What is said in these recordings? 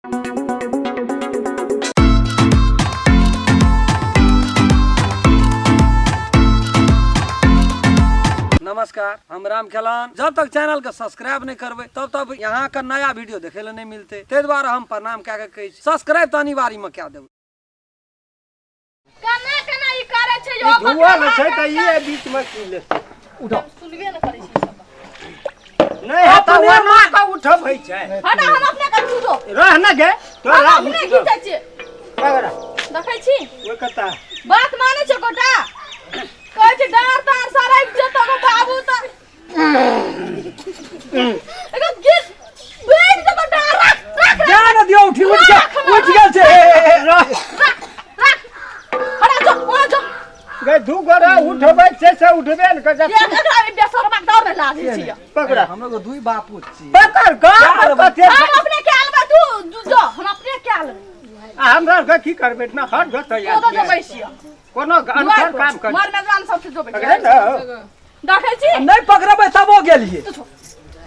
नमस्कार, हम राम खेलान। जब तक चैनल के सब्सक्राइब नहीं करबे तब तक यहाँ के नया वीडियो देखे ला नहीं मिलते, ते द्वारा हम प्रणाम कए के कहै छी, सब्सक्राइब तऽ अनिवार्य में कए देबै। केना केना ई करै छै यो? धुआ ने छै तऽ ई बीच में की लेतै? उठो। सुनबे न करै छै ई सब। नहि हेतौ, ओना कऽ उठबै छै। हटा, हम अपने कर तू जो। रह न गे तोरा। हम अपने घीचै छियै। पकड़ा। देखै छी। ओहि कता बात मानै छै गोटा, कहै छै डाँर तार सरक जेतौ गो बाबू, तऽ एगो गिर बैठ जेतौ डाँर। राख राख। जा ने दियौ, उठि उठि गेल, उठि गेल छै। हे, हे, हे, रह। राख राख, हटा, जो ओना जो। गे, दू गोरा उठबै छै से उठबे ने कर। ये एकरा भी बेसरमा डर नहि लागै छै। पकड़ा। हम लोग दुई बापूत छी। पकड़ कऽ कते। हम अपने के आलबै, तू जो, हम अपने के आलबै। आ हमरा आरके की करबै? इतना हट गो तू तैयार तऽ जोबै छियै कोनो अनकर काम कर। मर मेजबान सबसे जोबै। पकड़े ने। देखै छी। नहि पकड़बै तबो गेलियै। तू छोड़।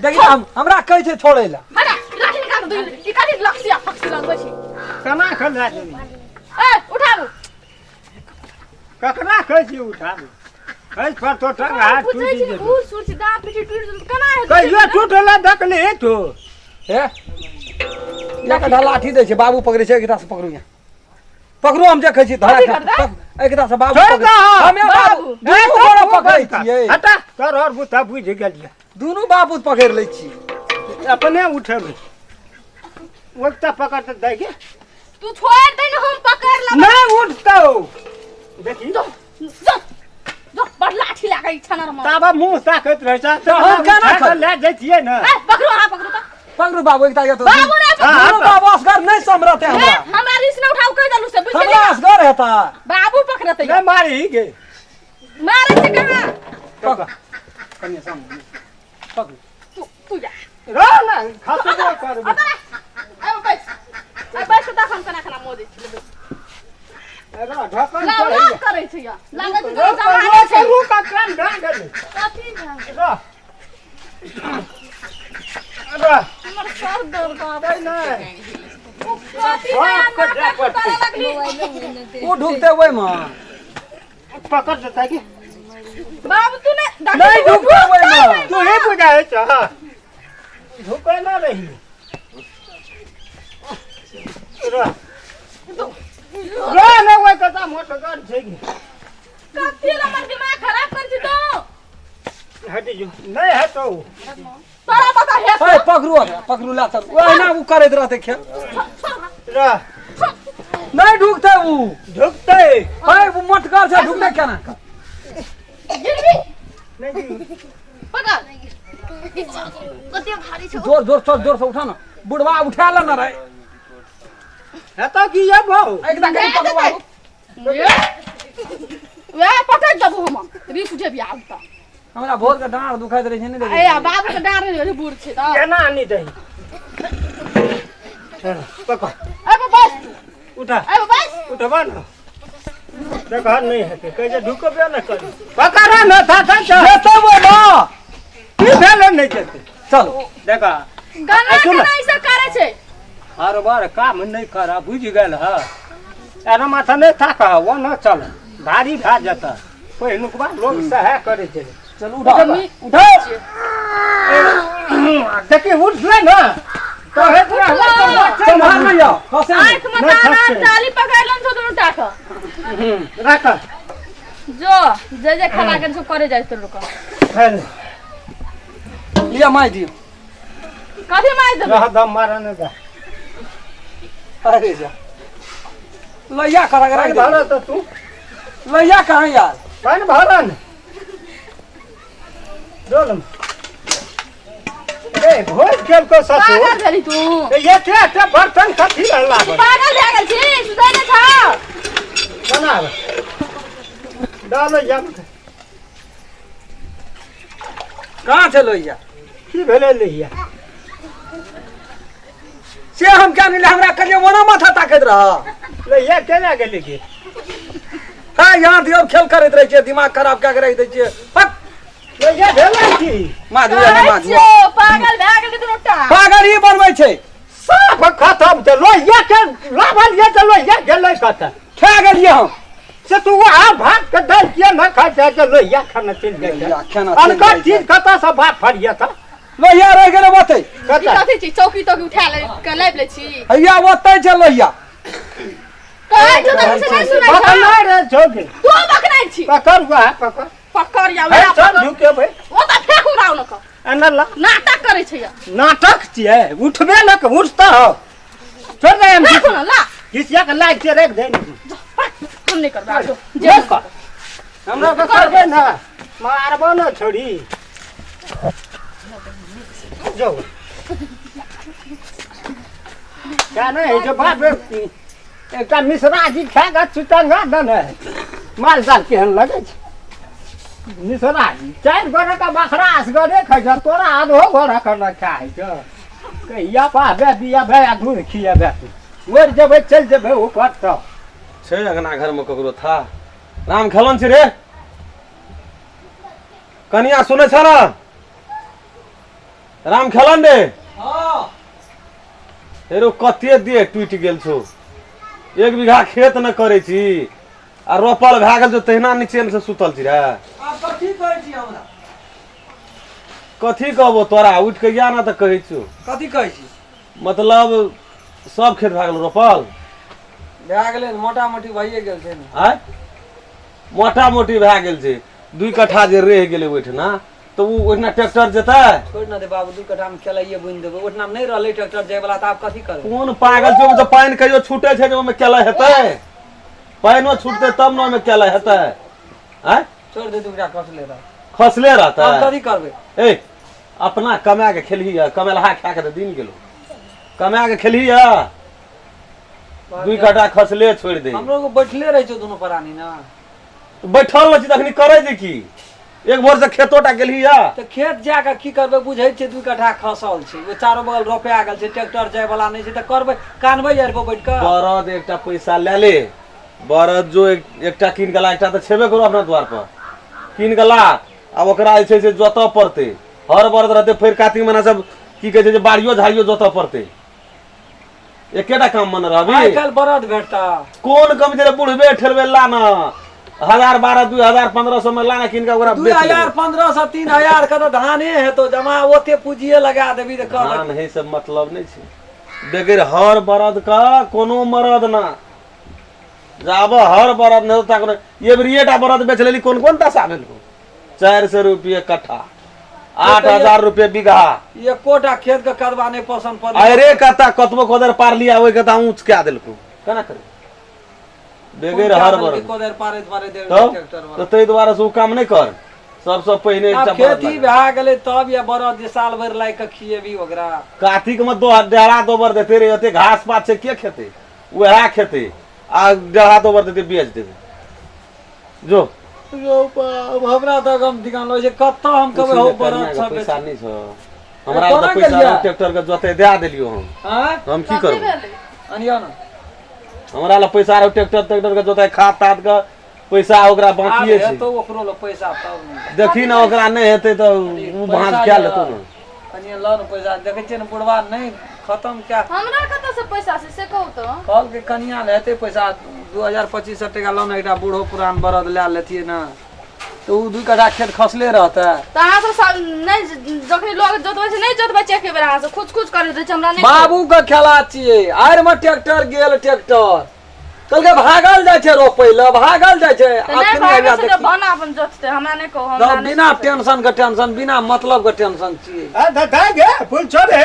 देखी, हम हमरा कहै छै छोड़ै लए। हटा, लाठी निकाल दू। ई कथी लक्ष्य फक्सी लगबै छी? केना कऽ लए जेबही? ए, उठाबू। ककरा कहै छी उठाबू? खसि पड़तौ, टंग हाथ बुझै टूटि छी। जेतौ। बूढ़ सूढ़ छी, दाँत पीठी टूटि जेतौ, केना हेतै? कहियो टूटला देखली तू? हे, एकटा लाठी दै छै, बाबू पकड़ै छै। एकटा से पकड़ू, यहाँ पकड़ू, हम देखै छी धरा। कथी करतै? एकटा से बाबू छोड़ पकड़ै। दह। हमे बाबू बाबू। दुनू गोरा पकड़ै छियै। हटा तोर और बुता, बुझि गेलियै। दुनू बाबू पकड़ि लै छियै। अपने उठेबै, ओकटा पकड़ तऽ दै के। तू छोड़ दे ने, हम पकड़ लेबै। नहि उठतौ, देखी। जो जो जो, बड़ लाठी लागै छनर में। ताबा मुँह ताकैत रहै छै। तऽ हम केना उठा कऽ खाइ? लए जाइ छियै ने। ए, पकड़ू, अहाँ पकड़ू तऽ। पकड़ू बाबू, एकटा ये तो बाबू रे, पकड़ू। हाँ, दुनू बाबू असगर नहि सम्हरतै ए, हमरा। हमरा रिस न उठाउ, कहि देलू से बुझि हमरा गेली। असगर हेता। बाबू पकड़तै। नहि मारी गे। मारै छै कहाँ? पकड़ कनिया, सामने पकड़ू। तू तू जा। रह ने, खसबो करबै। अतरा आब बैस, आब बैस के देख हम केना केना मोजै छी, बैस। रह, ढक्कन लाव चढ़ैया। लाव करै छै या लागै छै रुक, जेना जमाने रुक, छै। रुक, काम भए गेलै। कथी भए? रह रह। हमर सर दर्द आबै। नहि। कथी बाप के नया जाय नाटक पड़तै। करे लगली? ओ ढुकते ओहिमे। पकड़ देतै कि? बाबू, तू ने नहि ढुकते ओहिमे। तू ही बुझाइ छ, झुकै ना रही। रह रह ने, ओहि कता मोटगर छै कि? कथी ला हमर दिमाग खराब कर छी तू? हटि जो, नहि हेतौ। तोरा पता है। हे, पकड़ू ओकरा, पकड़ू, ला चल। ओहिना ओ करैत रहतै खेल। रह। नहि ढुकते उ। झुकतै। हे, ओ मोटगर छै, ढुकते केना? गिरबी। नहि गिरबी। पकड़, कते भारी छै। जोर जोर से, जोर से उठा ना बुढ़वा, उठा ले ना रे। हेतौ कि ये भाऊ? एकटा कहीं पकड़ू बाबू। वएह पकड़ देबो हम, रिस उठेबी आब तऽ। हमरा भोर के डाँड़ दुखाइत रहै छै, नहि देखै ए आ बाबू के डाँड़ नहि रहै, बूढ़ छै तऽ। केना आनी दही? पकड़। ए बस तू। उठा। ए बस। उठबा न, देख नहि हेतै, कहै छै ढुकबे ने करी। पकड़ न, था था छ। जेतै ओहिमे। की भेलै, नहि जेतै? चलो। देख। केना सुन। केना ई सब करै छै? हर बार काम नहि कर, बुझि गेल ह? एना माथा नहि थाक, ओ न चल, भारी भए जेतै। पहिलुकबा लोक सएह करै छै। चल, उठा उठा। देखी, उठलै ने कहैत सम्हार नहि जाओ, खसे नहि। आँख में नहि ताना खसतै। टाली पकड़ लन छौ दुनू टा के। राख। जो जे जे खाना के छौ करे जाइ तोर रुक। लिअ, मारि दियौ। कथी मारि देबै? रह, दम मारऽ नहि दे। अरे जा, लैया करा के राखि पानि भरऽ दे। तऽ तू। लैया कहाँ यार? पानि भरऽ ने डोल में। ए, भोज केलको ससुर। पागल भेली तू? एते एते बर्तन कथी लए लागल? पागल भए गेल छी? सुधै नहि छौ? बना डालो जब। कहाँ छै लोहिया? की भेलै लोहिया? से हम क्या नहीं, हमरा कहलियै ओना माथा ताकैत रह। लोहिया केना गेलै की? हाँ, यहाँ दियौ, खेल करैत रहै छियै, दिमाग खराब कए के राखि दै छियै, हट। लोहिया भेलै की? माधु या कहै माधु। छियौ, पागल भए गेली दुनू टा। पागल ई बनबै छै। साफ खतम छै लोहिया के लावल ये तऽ लोहिया गेलै कतऽ खा गेलियै हम से तू आ भात के दालि किया न खाइ छै जे लोहिया खाना चलि जाइ लोहिया छै खाना चलि अनकर जाइ छै। चीज कतऽ से भात फरिया था लोहिया रहि गेलै ओतै ई कतऽ कथी छी चौकी तौकी उठा ले के लाबि लै छी हैया ओतै छै लोहिया कहै छौ तऽ से नहि सुनै छौ पकड़ रे छोगी तू बकनाइ छी पकड़ वएह पकड़ पकड़ या हे वएह चल पकड़ झुकेबै ओ तऽ फेकू राव न कऽ एना ला नाटक करै छै या नाटक छियै उठबे न के उठता हो छोड़ दे हम फेकू न ला घिसिया के लाइट के राखि दे हम नहि करबै आब जो। जे कर हमरा के करबै ना मारबो न छोड़ी जो क्या नहीं जो बाप रे एकटा मिश्रा जी खा कऽ चुटंगा देने माल जाल केहन लगै छै मिश्रा जी चारि गोरे के बकरा असगरे खाइ छै तोरा आधो गोरा के न खाइ छै कहिया पाबे बियाबे आ दूध खियाबे तू मरि जेबै चलि जेबै ऊपर तऽ छै अंगना घरमे ककरो था राम खेलन छी रे कनिया सुनै छ ने राम खेलन रे हँ हेरो कते देह टूटि गेल छौ एक बीघा खेत न करै छी आ रोपल भए गेल छौ तहिना नीचे से सुतल छी रे आब कथी कहै छी हमरा कथी कहबो तोरा उठि कऽ या ना तऽ कहै छियौ कथी कहै छी मतलब सब खेत भए गेल रोपल भए गेलै ने मोटा मोटी भइए गेल छै ने आँय मोटा मोटी भए गेल छै दुइ कट्ठा जे रहि गेलै ओहिठिना तऽ ओ ओहिठिना ट्रैक्टर जेतै छोड़ि ने दे बाबू दू कट्ठामे खेलाइए बुनि देबै ओहिठिना नहि रहलै ट्रैक्टर जायवला तऽ आब कथी करबै कोन पागल छै ओहिमे तऽ पानि कहियो छूटै छै जे ओहिमे केला हेतै पानिओ छूटतै तब ने ओहिमे केला हेतै आँय छोड़ि दे दू कट्ठा खसले रह खसले रहतै आब कथी करबै ए अपना कमा के खेलही कमेलहा खा के तऽ दिन गेलो कमा के खेलही दुई कट्ठा खसले छोड़ि दे हमरो को बैठले रहै छौ दुनू प्राणी ना बैठल रहै छी तखनी करै जे की एक भोर से खेतो टा गेलही तऽ खेत जा कऽ की करबै बुझै छियै दू कट्ठा खसल छै ओ चारो बगल रोपा गेल छै ट्रैक्टर जाय वाला नहि छै तऽ करबै कानबै आर पर बैठ कऽ बरद एकटा पैसा लए ले बरद जो एकटा कीन गेला एकटा तऽ छेबे करू अपना द्वार पर कीन गेला आब ओकरा जे छै से जोतऽ पड़तै हर बरद रहतै फेर कातिक महीना सब की कहै छै जे बाड़ियो झाड़ियो जोतऽ पड़तै एकेटा काम मन रहबी आइ काल्हि बरद भेटता कोन कम जे बुढ़बे ठेलबे ला ना हजार बारह दू हजार पंद्रह सौ में लाना कीन के ओकरा दू बेच हजार लेबै। पंद्रह सौ तीन हजार के तऽ धाने हेतौ जमा ओते पूंजिए लगा देबी तऽ कर धान है सब मतलब नहीं छै बगैर हर बरद का कोनो मरद ना जाब हर बरद नहीं होता कोनो ये बेर टा बरद बेच लेली कोन कोन दशा भेल 400 रुपये कट्ठा 8000 रुपये बीघा एकोटा खेत के कदवा नहि पसंद पड़लै अरे कता कतबो कोदर पार लिया ओहि कता ऊंच कए देलको केना करू बगैर हर बरद कोदारि पारैत पारैत तब ट्रैक्टर तऽ ताहि दुआरे से ओ काम नहि कर सबसँ पहिने आब एकटा बरद खेती लगा। भए गेलै तब या बरद जे साल भरि लागि कऽ खिएबी ओकरा कार्तिक मे दो डेढ़ा दोबर देते रे ओते घास पात छै के खेतै वएह खेतै आ डेढ़ा दोबर देते बेच देबै जो यौ बाप, हमरा तऽ गम ठिकान लगै छै कतऽ हम कहबै हौ बरद सब पैसा नहि छौ हमरा कोना तऽ पैसा गेलियै? ट्रैक्टर के जोते दए देलियौ हम आँय हम की कथी करबै भेलै अनियौ ने हमरा लग पैसा रहौ ट्रैक्टर ट्रैक्टर के जोताइ खाद ताद के पैसा ओकरा आब बाकिए छै हेतौ ओकरो लग पैसा तब ने देखी ने ओकरा नहि हेतै तऽ ओ भाँज पैसा कए यऽ। लेतौ ने कनिये लऽ ने पैसा देखै छियै ने बुढ़वा नहि खतम कए हमरा कतऽ से पैसा छै से कहू तऽ कहलकै कनिया लए हेतै पैसा 2025 टका लऽ ने एकटा बूढ़ो पुरान बरद लए लेतियै ने तऽ ओ दू कट्ठा खेत खसले रहतै तऽ अहाँ सब सब नहि जखनी लोग जोतबै छै नहि जोतबै छै एके बेर अहाँ सब खुच खुच करैत रहै छै हमरा नहि बाबू के खेला छियै आड़ि मे ट्रैक्टर गेल ट्रैक्टर कहलकै भागल जाइ छै रोपै लए भागल जाइ छै तऽ नहि अखनी भागै हैया छै तऽ देखी। बना अपन जोततै हमरा नहि कहू हमरा तऽ नहि बिना टेंशन के टेंशन बिना मतलब के टेंशन छियै आ दादा गे फूल छोड़े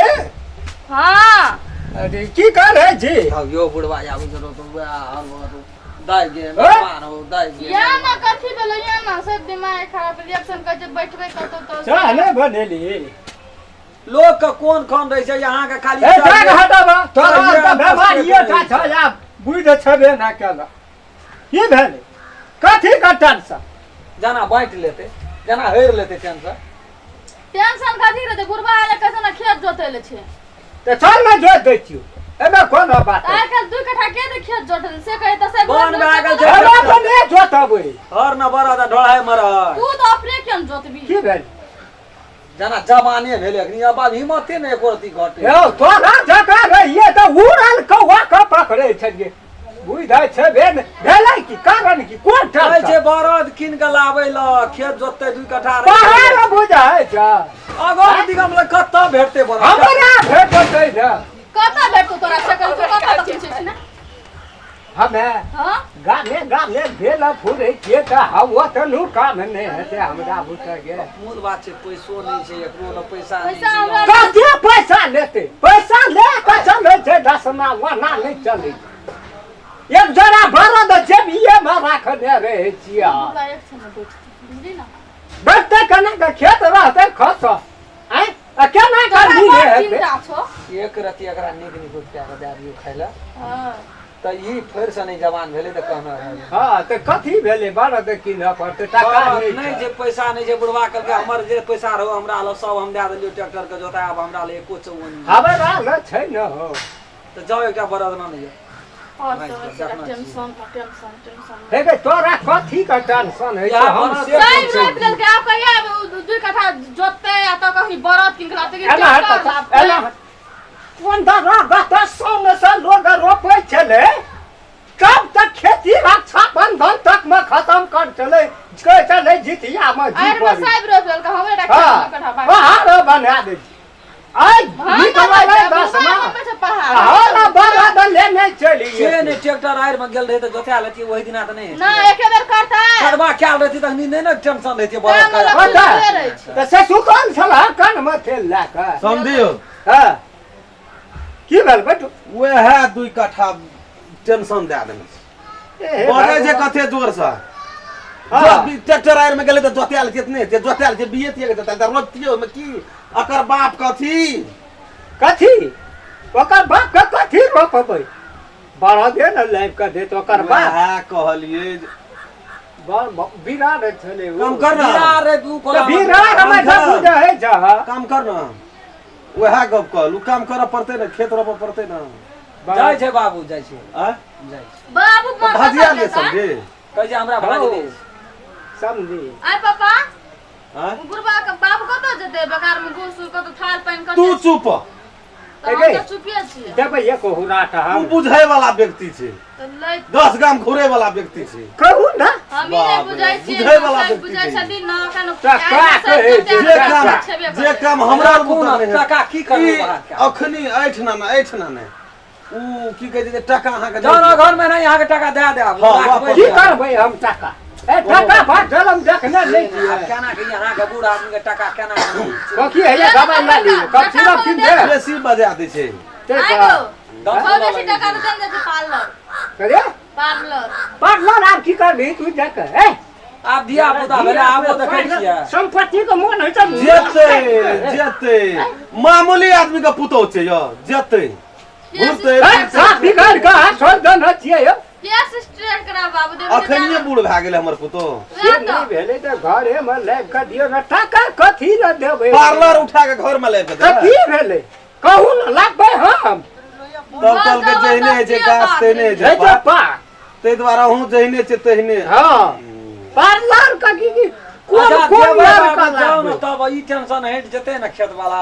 हँ अरे की कर रहे छी अब यो बुढ़वा आबै छै रोपै वएह हर बरद दाइ गे मेहमान हो दाइ गे या ना कथी भेलै या ना सब दिमाग खराब रिएक्शन कहै छै बैठबै कतौ तऽ चाह नहि बनेली लोक के कोन खन रहै छै अहाँ के खाली ए टांग हटाबा तोरा चाहिए, तऽ बेमारिये टा चाहिए। छौ आब बुझि छबे ना केला की भेलै कथी के टेंशन जेना बाँटि लेतै जेना हेर लेतै टेंशन टेंशन कथी रहतै बुढ़बा आयल कहै छै ने खेत जोतै ले छै तऽ चल ने जोति दै छियौ एहिमे कोनो बात तऽ आइ काल्हि दू कट्ठा के दे खेत जोतै ले से कहै तऽ से बन भए गेल छै। एहिमे अपने जोतबै हर न बरद आ ढोढ़ाइ मरद तू तऽ अपने केहन जोतबी की भेल जेना जवाने भेलै अखनी अब आब हिम्मते नहि एको रत्ती घटे। यौ तोरा जकाँ रहियै तऽ उड़ल कौआ के पकड़ै छलियै बुझै छै भेल भेलै की कारण की कोन कहै छै टेंशन बरद कीन के लाबै लए खेत जोततै 2 कट्ठा रहै। पहाड़ बुझै छै अगो दिगम लए कतऽ भेटतै बरद? हमरा भेटतै ने। कतऽ भेटतौ तोरा सकल के कतऽ तक छै ने? हमे हां गामे गामे भेल फुरै छियै तऽ हवा तऽ नु काम नहि हेतै हमरा बुझै गे। मूल बात छै पैसो नहि छै एकरो लग पैसा नहि पैसा छै। हमरा कते पैसा लेतै? पैसा ले कऽ चलै छै दसमा ओना नहि चलै छै। एक जोड़ा बरद जेबिये मे राखने रहै छियै। हमरा एक छै ने बैठतै बुझली ना? बैठतै केना कऽ खेत रहतै खसल आँय आ केना कऽ तोरा नीक बड़ हेतै? चिंता छौ। एक रत्ती एकरा नीक निकुत कए कऽ दए दियौ खाय लए हां तऽ ई फेरसँ नहि जवान भेलै तऽ कहने रहै। हँ तऽ कथी भेलै बरद कीनऽ पड़तै टाका बरद नहि नहि छै। छै पैसा नहि छै। बुढ़वा कहलकै हमर जे पैसा रहो हमरा लग सब हम दए देलियौ ट्रैक्टर के जोताय आब हमरा लग एको चौअन्नी नहि। हमरा लग छै ने हो। तऽ जाउ एकटा बरद आनैया। और सब टेंशन टेंशन टेंशन। हे गे तोरा कथी के टेंशन होइ छै? इएह हम बरद से साइब पूछै रोपि छी। देलकै आब कहिया 2 कट्ठा जोततै आ तऽ कहीं बरद कीन के लाबतै कि एना ट्रैक्टर हेतै लाबतै? एना 15 अगस्त सन से लोग रोपै छलै तब तक खेती रक्षा बंधन तक में खत्म कर छलै कहै छलै जितिया मे जी आइर मे पड़ी। साइब रोपि देलकै हमरे टा हँ खेत 2 कट्ठा बाकी। पहाड़ बना दै छी आइ हाँ, निकललै तऽ दसमा बुढ़वा छै पहाड़। हँ बरद लेने चलि से नहि ट्रैक्टर आड़ि मे गेल रहै तऽ जोता लेतियै ओहि दिना तऽ नहि हेतै। ना एके बेर करतै। कदबा कयल रहती तखनी नहि ने टेंशन रहती बरद के। काम पता रहै छै। तऽ से सुतल छलह कान मे तेल लए कऽ? समझियौ। हँ की भेल बैठू। वएह 2 कट्ठा टेंशन दए देने छै। ए, बजै छै भगवान। कते जोरसँ। हाँ। ट्रैक्टर आड़ि मे गेलै तऽ जोतायल कितने हेतै? जोतायल छै बिये तिये के जोतायल तऽ रोपतियै ओहिमे की अकर बाप कथी कथी ओकर बाप के कथी रोपबै? बरदे ने लाबि कऽ देत ओकर बाप। वएह कहलियै जे बिरार छलै ओ। काम कर ना। बिरार रे दू तऽ कोला बिरार मे काम तऽ कर। बुझै छह। काम कर ना वएह गप कहलू काम करऽ पड़तै ने खेत रोपऽ पड़तै ने। जाइ छै बाबू जाइ छै। आँय? जाइ छै। बाबू तऽ भजिया ले समझे। कहै छै हमरा भाज दे। समझी। आय पापा आँय? बुढ़वा के बाबू कतऽ जेतै बेकार में घूस कतऽ थाल पानि कतऽ? तू चुप। तऽ हम तऽ चुपिये छियै। देबै एको हुराट तू हम। बुझै वाला व्यक्ति छै। तऽ लै 10 गाम घुरे वाला व्यक्ति छै। कहू ने। हम ई नहि बाप रे, बुझै छियै बुझै वाला साहेब व्यक्ति बुझै छै। छथिन ने एखन तऽ का कहै छै? जे काम छेबे जे करै। काम हमरा राखू बुते ने, नहि हेतै। टका की करबै ई बाहर के? अखनी एहिठिना ने एहिठिना ने उ की कहै छै जे टका अहाँके जाउ नहि ने दिअ। घर मे नहि अहाँके टका दए देब। हाँ, राखबै वापस की करबै हम टाका? ए टाका बाटल हम देखने नहि आब छियै। केना के अहाँके बूढ़ आदमी के टका केना के कथी हैया दबाइ लए लियौ कफ सिरप कीन दे। बेसी बजा दै छै। ताहि आइ पर। गो दस बहुत वाला बेसी टका तऽ देल जाइ छै पार्लर। अरे पार्लर पार्लर आब की करबही तू जाके? ए आब धिया पुता भेलै आबो देखै छियै। संपत्ति के मोन होइ छै। जेतै जेतै मामूली आदमी के पुतोह छै यौ जेतै घुरतै। ए, साफ बिगाड़ कऽ छोड़ि देने छियै यौ। केस स्ट्रेट करा बाबू देख अखनिये बूढ़ भए गेलै हमर पुतोह। से नहि भेलै तऽ घरे मे लाबि कऽ दियौ ने टाका कथी लए देबै? पार्लर उठा के घर मे लाबि के तऽ देबै। की भेलै कहू ने लाबबै हम? तब कहलकै जहिने होइ छै गाछ तहिने होइ छै छै पात। पात। ताहि दुआरे अहूँ जहिने छै तहिने। हँ पार्लर के की की कोन अच्छा, कोन देबै लड़का बाबू, जाउ ने लाबबै? तब ई टेंशन हटि जेतै ने खेत वाला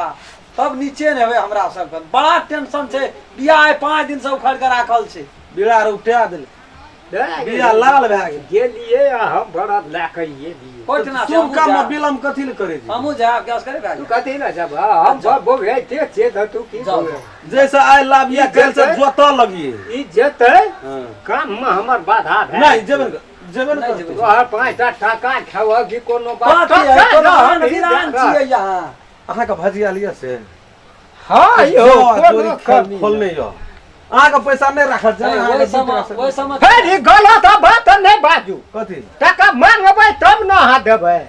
तब नीचे ने हेबै हमरा सबके। बड़ा टेंशन छै बियाह आइ 5 दिन से उखड़ के राखल छै। बिरार उपटा देल बिया लाल भए गेल। गेलियै आ हम बरद लए कऽ एलियै। कोइठिना छै शुभ हमहूँ काम मे जायब। विलम्ब कथी लए करै छी? हमहूँ जायब गैस करे भए तू गेल। कथी लए जब हम बौआइते छियै तऽ तू की जाउ, बौआ? जैसे आइ लाबिया काल्हि से जेतै? जोतऽ लगिए। ई जेतै हँ। काम मे हमर बाधा भए नहि जेबे ने जेबे ने नहि करतै। जेबै। तोहर 5टा टाका खेबह कि कोनो बात बात टका कोनो रहत आन ई विरान देखह। छियै यहाँ। अहाँके भजिया लिअ से। हँ यौ जाउ, कोनो जोरी कमी खोलने यौ अहाँके पैसा नहि राखत नहि, जेना ओहि अहाँके समय दू ओहि टाका समय फेर ई गलत बात नहि बाजू। कथी टाका मांगबै तब ने अहाँ देबै।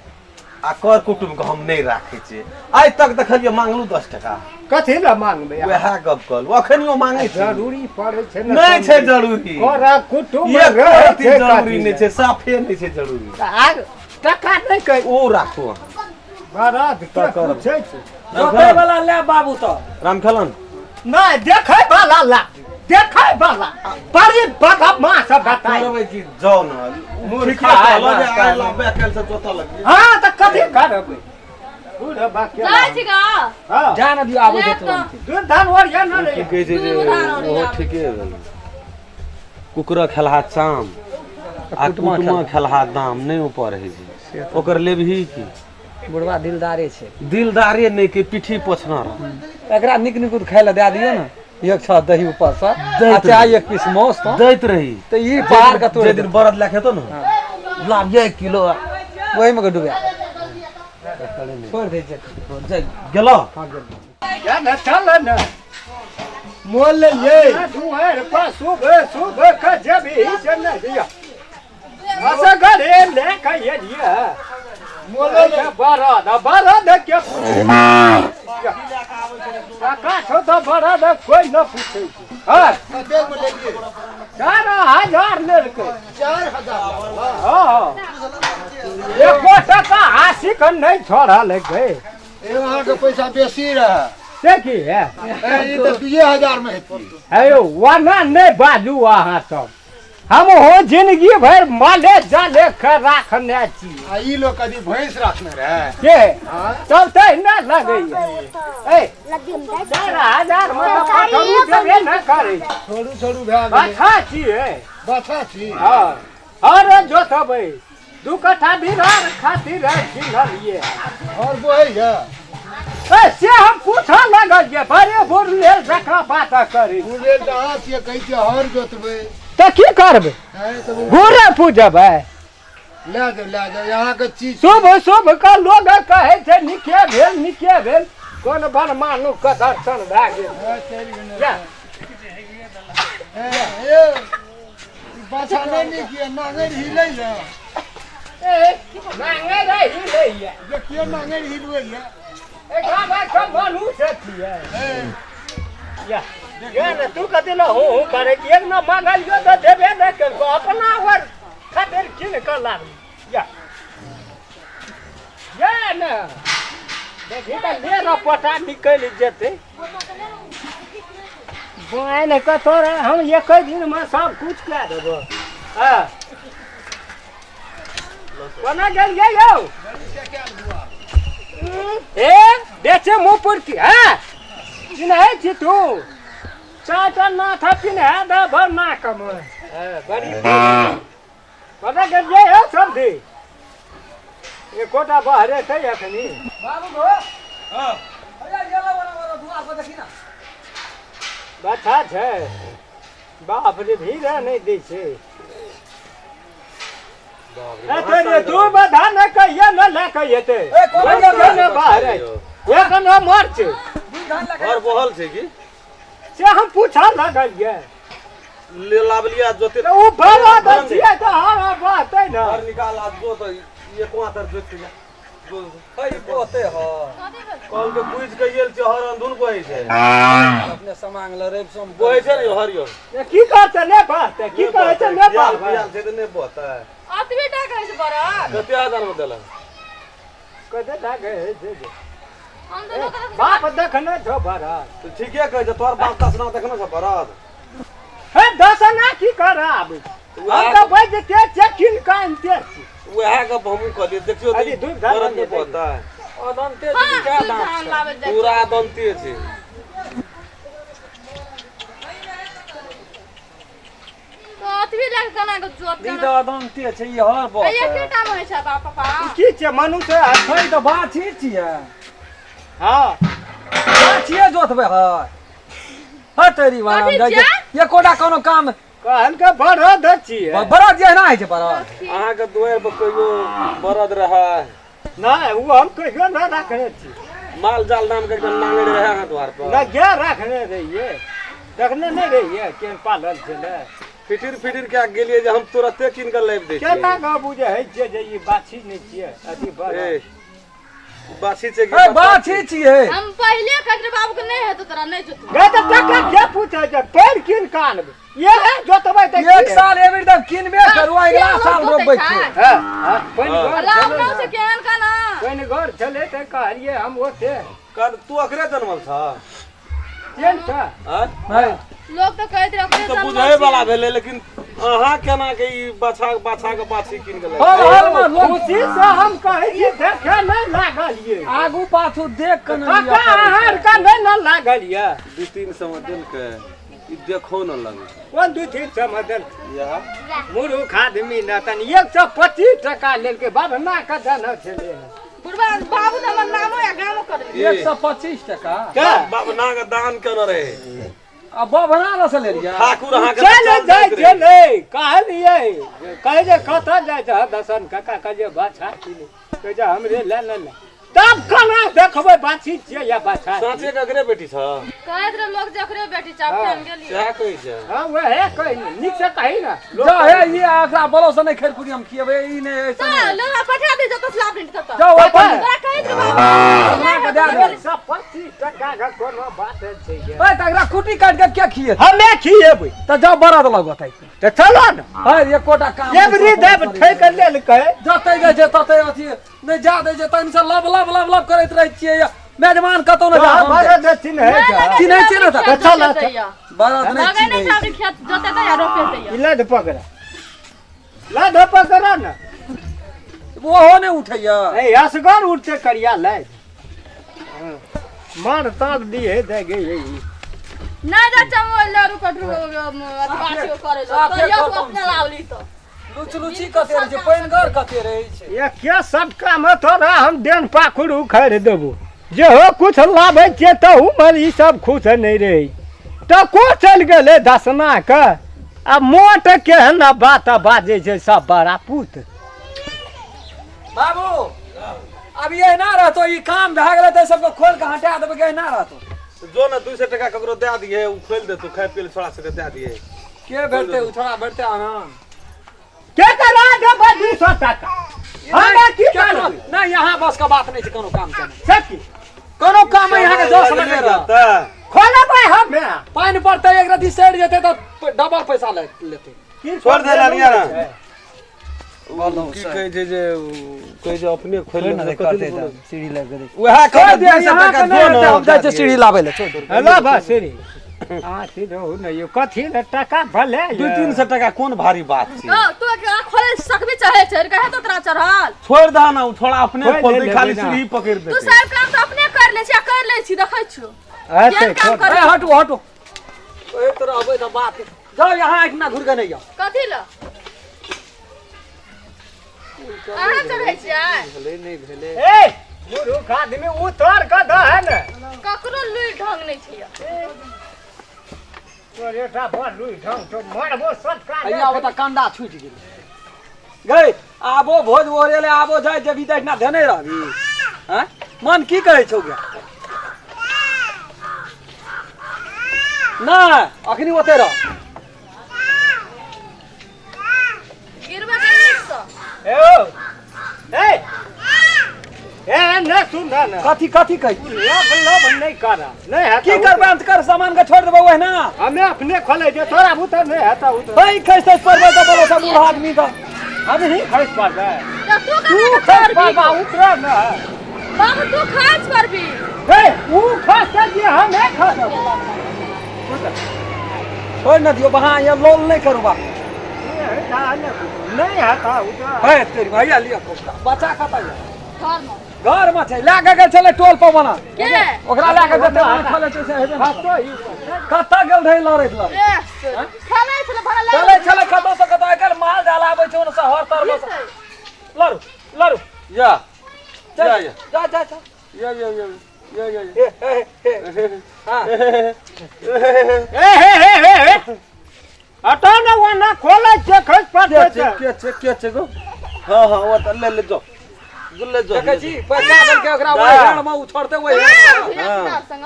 आ कर कुटुम्ब के हम नहि राखै छियै आइ तक देखलियै मांगलू 10 टका। कथी लए मांगबै अहाँ? वएह गप कहलू अखनियो मांगै छी। जरूरी पड़ै छै ने। नहि छै जरूरी। कर कुटुम्ब एक रहै रत्ती छै जरूरी कथी नहि लए? छै साफे नहि छै जरूरी। आर टका नहि कहै ओ राखू अहाँ। बरद के तऽ करब। पूछै छै। जोतै वाला ले बाबू तऽ। रामखेलन नहि देखै वाला ला देखै वाला बड़ी बदमाश बताइ। करबै कि जाउ ने मूर्ख ठीके कहलहुँ जे है, आइ लाबे काल्हि से जोतऽ लगिए। हँ तऽ कथी करबै? दूध बाकी जाइ छी गा हां जा न दियो आबै छै लेब तुरंत दूध धान और या न की कहै छै जे दूध धान ओरिया ओहो ठीके भेलै कुकुरा खेलहा चाम आ कुटमा खेलहा दाम नहि ऊपर होइ छै ओकर लेबही की बुढ़वा दिलदारे छै दिलदारे नहि के पीठी पोछना रह एकरा नीक निकुत खाय लए दए दियौ ने एक छह दही ऊपर से दैत आ चाहे एक पीस मांस तो दैत रही तऽ ई पहाड़ के तोड़ि जे दिन बरद लए खेतो ने लाबियै एक किलो ओहिमे के डुबा छोड़ि दै छै गेलो हँ गेल या न चल न मोल लेलियै दुआर पर सुबह सुबह के जब ही से नहीं दिया असगरे ले के एलियै मोल के बरद बरद के पूछे काका छौ तऽ बरद कोइ न पूछै छै हाँ कतेक मे लेलियै 4000 लेलकै 4000 हाँ एको टका आशिक नहि छोड़लकै ए अहाँके पैसा बेसी रहए से की है ए, ई तऽ 2000 मे हेतै हे यौ ओना नहि बाजू अहाँ सब हम हो जिंदगी भरि माले जाले के राखने छी आ ई लोग कभी भैंस राखने रहए के हाँ तब तऽ एना लगैया ए 4000 मे तऽ पठरू देबे न करै छोड़ू छोड़ू भए गेलै बाछा छियै बाछा छी हँ हर जोतबै 2 कट्ठा बिरार खातिर किनलियै और बोहैया ए से हम पूछऽ लगलियै बड़े बुढ़ लेल जकाँ बात करी बुढ़ेल तऽ अहाँ छियै कहै छियै हर जोतबै तऽ की करबै हैं तऽ ओ घूरे पूजबै लए जाउ लए जाउ अहाँके चीज शुभ शुभ के लोग कहै छै नीके भेल नीके भेल कोन बनमानुख के दर्शन भए गेल हँ, चलि गेलै। जा। ए, ए, ई बाछा नहि नीक यऽ नांगरि हिलैया ए, नांगे रही लैया देखियौ नांगरि हिलबैया ए गामा के मनुष्य छियै ए, या या ने तू कथी लए हूँ हूँ करै छी एक न मांगलियो तऽ देबे नहि केलको अपना ओर खातिर कीन कऽ लाबी या या ने देखी तऽ ले न पटा निकलि जेतै बाइन कऽ तोरा हम एक दिनमे सब कुछ कए देबो हँ कोना गेलियै यौ ए बेचे मुँह पर की हँ चिन्है छी तू चाचा नाथा चिन्हा दे भर ना कम बड़ी कोना गेलियै यौ समधी एकोटा बहरे छै एखनी बाबू गो हँ अरे गेला वाला वाला दुआर पर देखी ना बाछा छै बाप रे भीड़ नहि दै छै एते रे दू बधा न कहिया न लए के एतै ए, कोना गेल ने बाहर एक नम्बर छै दूध धान लए घर बहल छै की से हम पूछऽ लगलियै ले लाबलियै आ जोते तऽ ओ बड़ा दै छियै तऽ हर बहतै ने घर निकाल आ जोत एको आतर जोत के जा जोत। के बोते हो कहल के बुझि के गेल छै हर अंधुन बहै छै अपने समांग ल रवि सोम बहै छै ने हर यौ ए, की करतै नहि बहतै की कहै छै नहि पियाल बहबै पियाल छै तऽ नहि बहतै अतबे टा कहै छै बरद कते हजार मे देलक कते लागै है जे जे। हम तऽ लोक बाप देखने छौ बरद तऽ ठीके कहै छै तोहर बाप दसना देखने छ बरद हे दसना की कराब हम तऽ बजते छियै कीन कऽ आनिते छी उएह गप हमहूँ कहलियै देखियौ अरे तऽ दूध धान बरद नहि देतै। बहतै अदंते हँ छै क्या दूध दांत धान छै लाबै जाइ पूरा दन्ते छै तऽ अतबे लए कऽ केना कऽ जोत ई केना तऽ अदंते छै ई हर आ बोते एकेटा मे होइ छै बाप पापा की छै मनुष्य छै तऽ बाछी छियै हँ बाछिए जोतबै है है तेरी वाला कथी जाइ छै एकोटा कोनो काम कहल के बरद छियै बरद जे एना होइ छै बरद अहाँके दुआरि पर कहियो बरद रहै नहि ओ हम कहियो नहि राखने छी माल जाल नाम के एकदम नांगरि रहै अहाँ द्वार पर नहि गाय राखने रहियै देखने नहि रहियै केहन पालल छलै फिटिर फिटिर के गेलियै जे हम तुरते कीन के लाबि दै केना छियै कऽ बुझै छियै जे ई बाछी नहि छियै अथी ए बरद बाछी छै कि ए बच्चा बाछी छै? छियै हम पहिले कहैत रहे बाबू के नहि हेतौ तोरा नहि जोतबै गै तऽ टका के पूछै छै पैर कीन कऽ आनबै इएह जोतबै तऽ एक साल एबरी तब किनबे करू अगिला साल रोपबै छियै हँ हँ पानि घर लाउ छलै नाउ ने से केहन केना पानि घर छलै तऽ कहलियै हम ओते कल तू अकरे जनमल छ केहन छ आँय? नहीं लोग तऽ कहैत रहे ओकरे तऽ जनमल बुझै वाला छियै। भेलै लेकिन अहाँ केना के ई बाछा बाछा के बाछी कीन के हर हर में लोग खुशी से हम कहै छी देखे नहि लागल ये। आगू पाछू देख के नहि लिअ काका पड़ै अहाँ छै। के नहि ने लागल ये। 2-3 सौ में देलकै, ई देखो न लगे। कोन 2-3 सौ में देलकै? इएह। मूर्ख आदमी न तनी 125 टका लेलकै, बाबना के देने छलै। बुढ़बा बाबू तऽ हमर नामो या गामो करबै। 125 टका। के? बाबना के दान केने रहे। आ बभना लऽ से लेलियै? ठाकुर अहाँके चल चल जाइ जाइत रहे। छलै, कहलियै कहै जे कतऽ जाइ छह दर्शन काका? कहलियै बाछा किनै। कहै छै हमरे ले ले ले। तब केना देखबै बाछी छियै या बाछा छियै? साँचे के अगरे बेटी छ। कहैत रहे लोग जकरे बेटी चाप हाँ। हम गेलियै। सएह कहै छै। हँ, वएह कही, नीक से कही ने। जा हे, ई एकरा बोलो से नहि खैर हम खियेबै ई नहि ऐसे तऽ नहि। लोग पठा दे जतऽ लाभ तत। जाओ अपन। तोरा कहैत रहे बाबू। बभना के दए दे। 125 टका के कोनो बात छै ये? ओए, तऽ एकरा कुटी काटि के के खियेतै? हमे खिएबै। तऽ जाओ बरद लगतै। तऽ चलो ने। है एकोटा काम नहि। एबरी देब ठैक लेलकै। जतै जाइ छै ततै अथी नहि जा दै छै, तहन से लब लब लब लब करैत रहै छियै या मेजबान कतौ नहि जा। हम बरद चिन्है छै। चिन्है छियै ने तऽ? चल, बरद नहि लगै नहि चिन्है छै अबरी खेत जोतेतै या रोपेतै। ई लद पकड़ा, लद पकड़ा ने। ओहो नहि उठैया। ए, असगर उठते करिया लद मार तार दिए दे गई। नहि जा चमो लरू कटरू अथी करे लो साफे तो यो खतम अपने छै। लावली तो। लुच लुची कते रहै छै, पानिगर कते रहै छै। ये क्या सटका में तोरा हम डेन पाखुर उखाड़ि देबो। जे हो कुछ लाबै छियै तऽ उमर ई सब खुश नहि रहै तऽ को चलि गेलै दसना के। आ मोट केहन बात बाजै छै सब बड़ा पूत। बाबू, अब ये ना रहतो, ई काम भए गेलै तऽ सबके खोल के हटा देबै के ना रहतो। जो ने 200 टका ककरो दए दिए, ओ खोलि देतौ। खाय पिए छोड़ा सबके दए दिए। के भेटतै? ओ छोड़ा भेटतै आनंद। के करा देबै 200 टका? हमरा की करबै? नहीं, यहाँ बस का बात नहीं छै, कोनो काम के नहीं। से की? कोनो काम है यहाँ के 10 मिनट रह। तऽ खोलबै हमे। पानि पड़तै, एक रति सड़ि जेतै तऽ डबल पैसा ले लेतै। की? छोड़ दे लालिया ना। की की कहै छै जे उ कहै छै अपने खोलि लेबै, कथी लए बोलै? सीढ़ी लग गेलै। उएह छोड़ कहै दे, 200 यहाँ टका के जो नहीं ने हेतै, हम जाइ छियै सीढ़ी लाबै लए, छोड़ दे। हेलो बा सीढ़ी आ सीधो नहि यौ, कथी ले टका भले। 200-300 टका कोन भारी बात छै? हँ, तू एकरा खोले सकबी चाहे छै, कहे तो तोरा चढ़ल। छोड़ दह ना, उ छोड़ा अपने खोलि खोलतै, लेबै खाली ना। सीढ़ी पकड़ि तू देतै। सब काम तऽ अपने कर लै छी आ कर लै छी, देखै छियौ। हेतै। केहन काम छोड़। करै? ए, हटू हटू, ओए तोरा अबै तऽ बात। जाओ यहाँ, एक ना घुर के नहीं जाओ। कथी ल अहाँ चढ़ै छियै? भेलै नहि भेलै। ए मूर्ख आदमी, उतर कऽ दह ने। ककरो लुरि ढंग नहि छै। तोर एकटा बड़ लुरि ढंग छौ, मरबो सटका। अइया ओतऽ कंडा छूटि गेलै। गई आबो भोज ओरेले, आबो जाइ जेबी तऽ एहिठिना धेने रहबी। आँय, मन की कहै छौ गे? नहि, अखनी ओते रह। गिरबे नहि नीकसँ। ए ओ ए ए नहि सुन ने। कथी कथी कहै? लब लब नहि कर, नहि हेतौ। की करबै? अंत कर सामान के छोड़ि देबै ओहिना। हमे अपने खोलै छियै, तोरा बुते नहि हेतौ उतर। है खसि पड़बै तऽ बोलो सब बूढ़ आदमी तऽ। हम ही खसि पड़बै? तऽ तू तू कना खसि चढ़बी? पड़बा, उतर ने। बाबू, तू खसि पड़बी। हे, ऊ खसतै जे हमे खसब? छोड़ि न दियौ बहा, ये लोल नहि करू बा। नहि हेतौ उतर। है तेरी भैया, लिअ कोफ्ता। बच्चा कतऽ यऽ? घरमे। घर में छै, लए के गेल छलै टोल पर बना। के? ओकरा लए के जते मन खेलै छै से हेबे ने। खसतो ई। कतऽ गेल रहै लड़ैत लड़ैत? ए, खेलै छलै भरा ले। चलै छलै कतऽ से कतऽ। आइ काल्हि माल जाल आबै छै ओने से हर तर बस। लड़ू लड़ू। या। जा। जा, जा। जा जा जा। या या या या या। हे हे हे, हाँ। ए हे हे हे हे, हटो ने, ओना खोलै छियै, खसि पड़तै के छै? तऽ। के छै, के छै गो? हाँ हाँ, ओ तऽ ले ले जो जो ले जो। देखै छी, पैसा देलकै ओकरा, जा। ओहि हेड़ में उछड़तै ओहि हेड़ में। धिया संग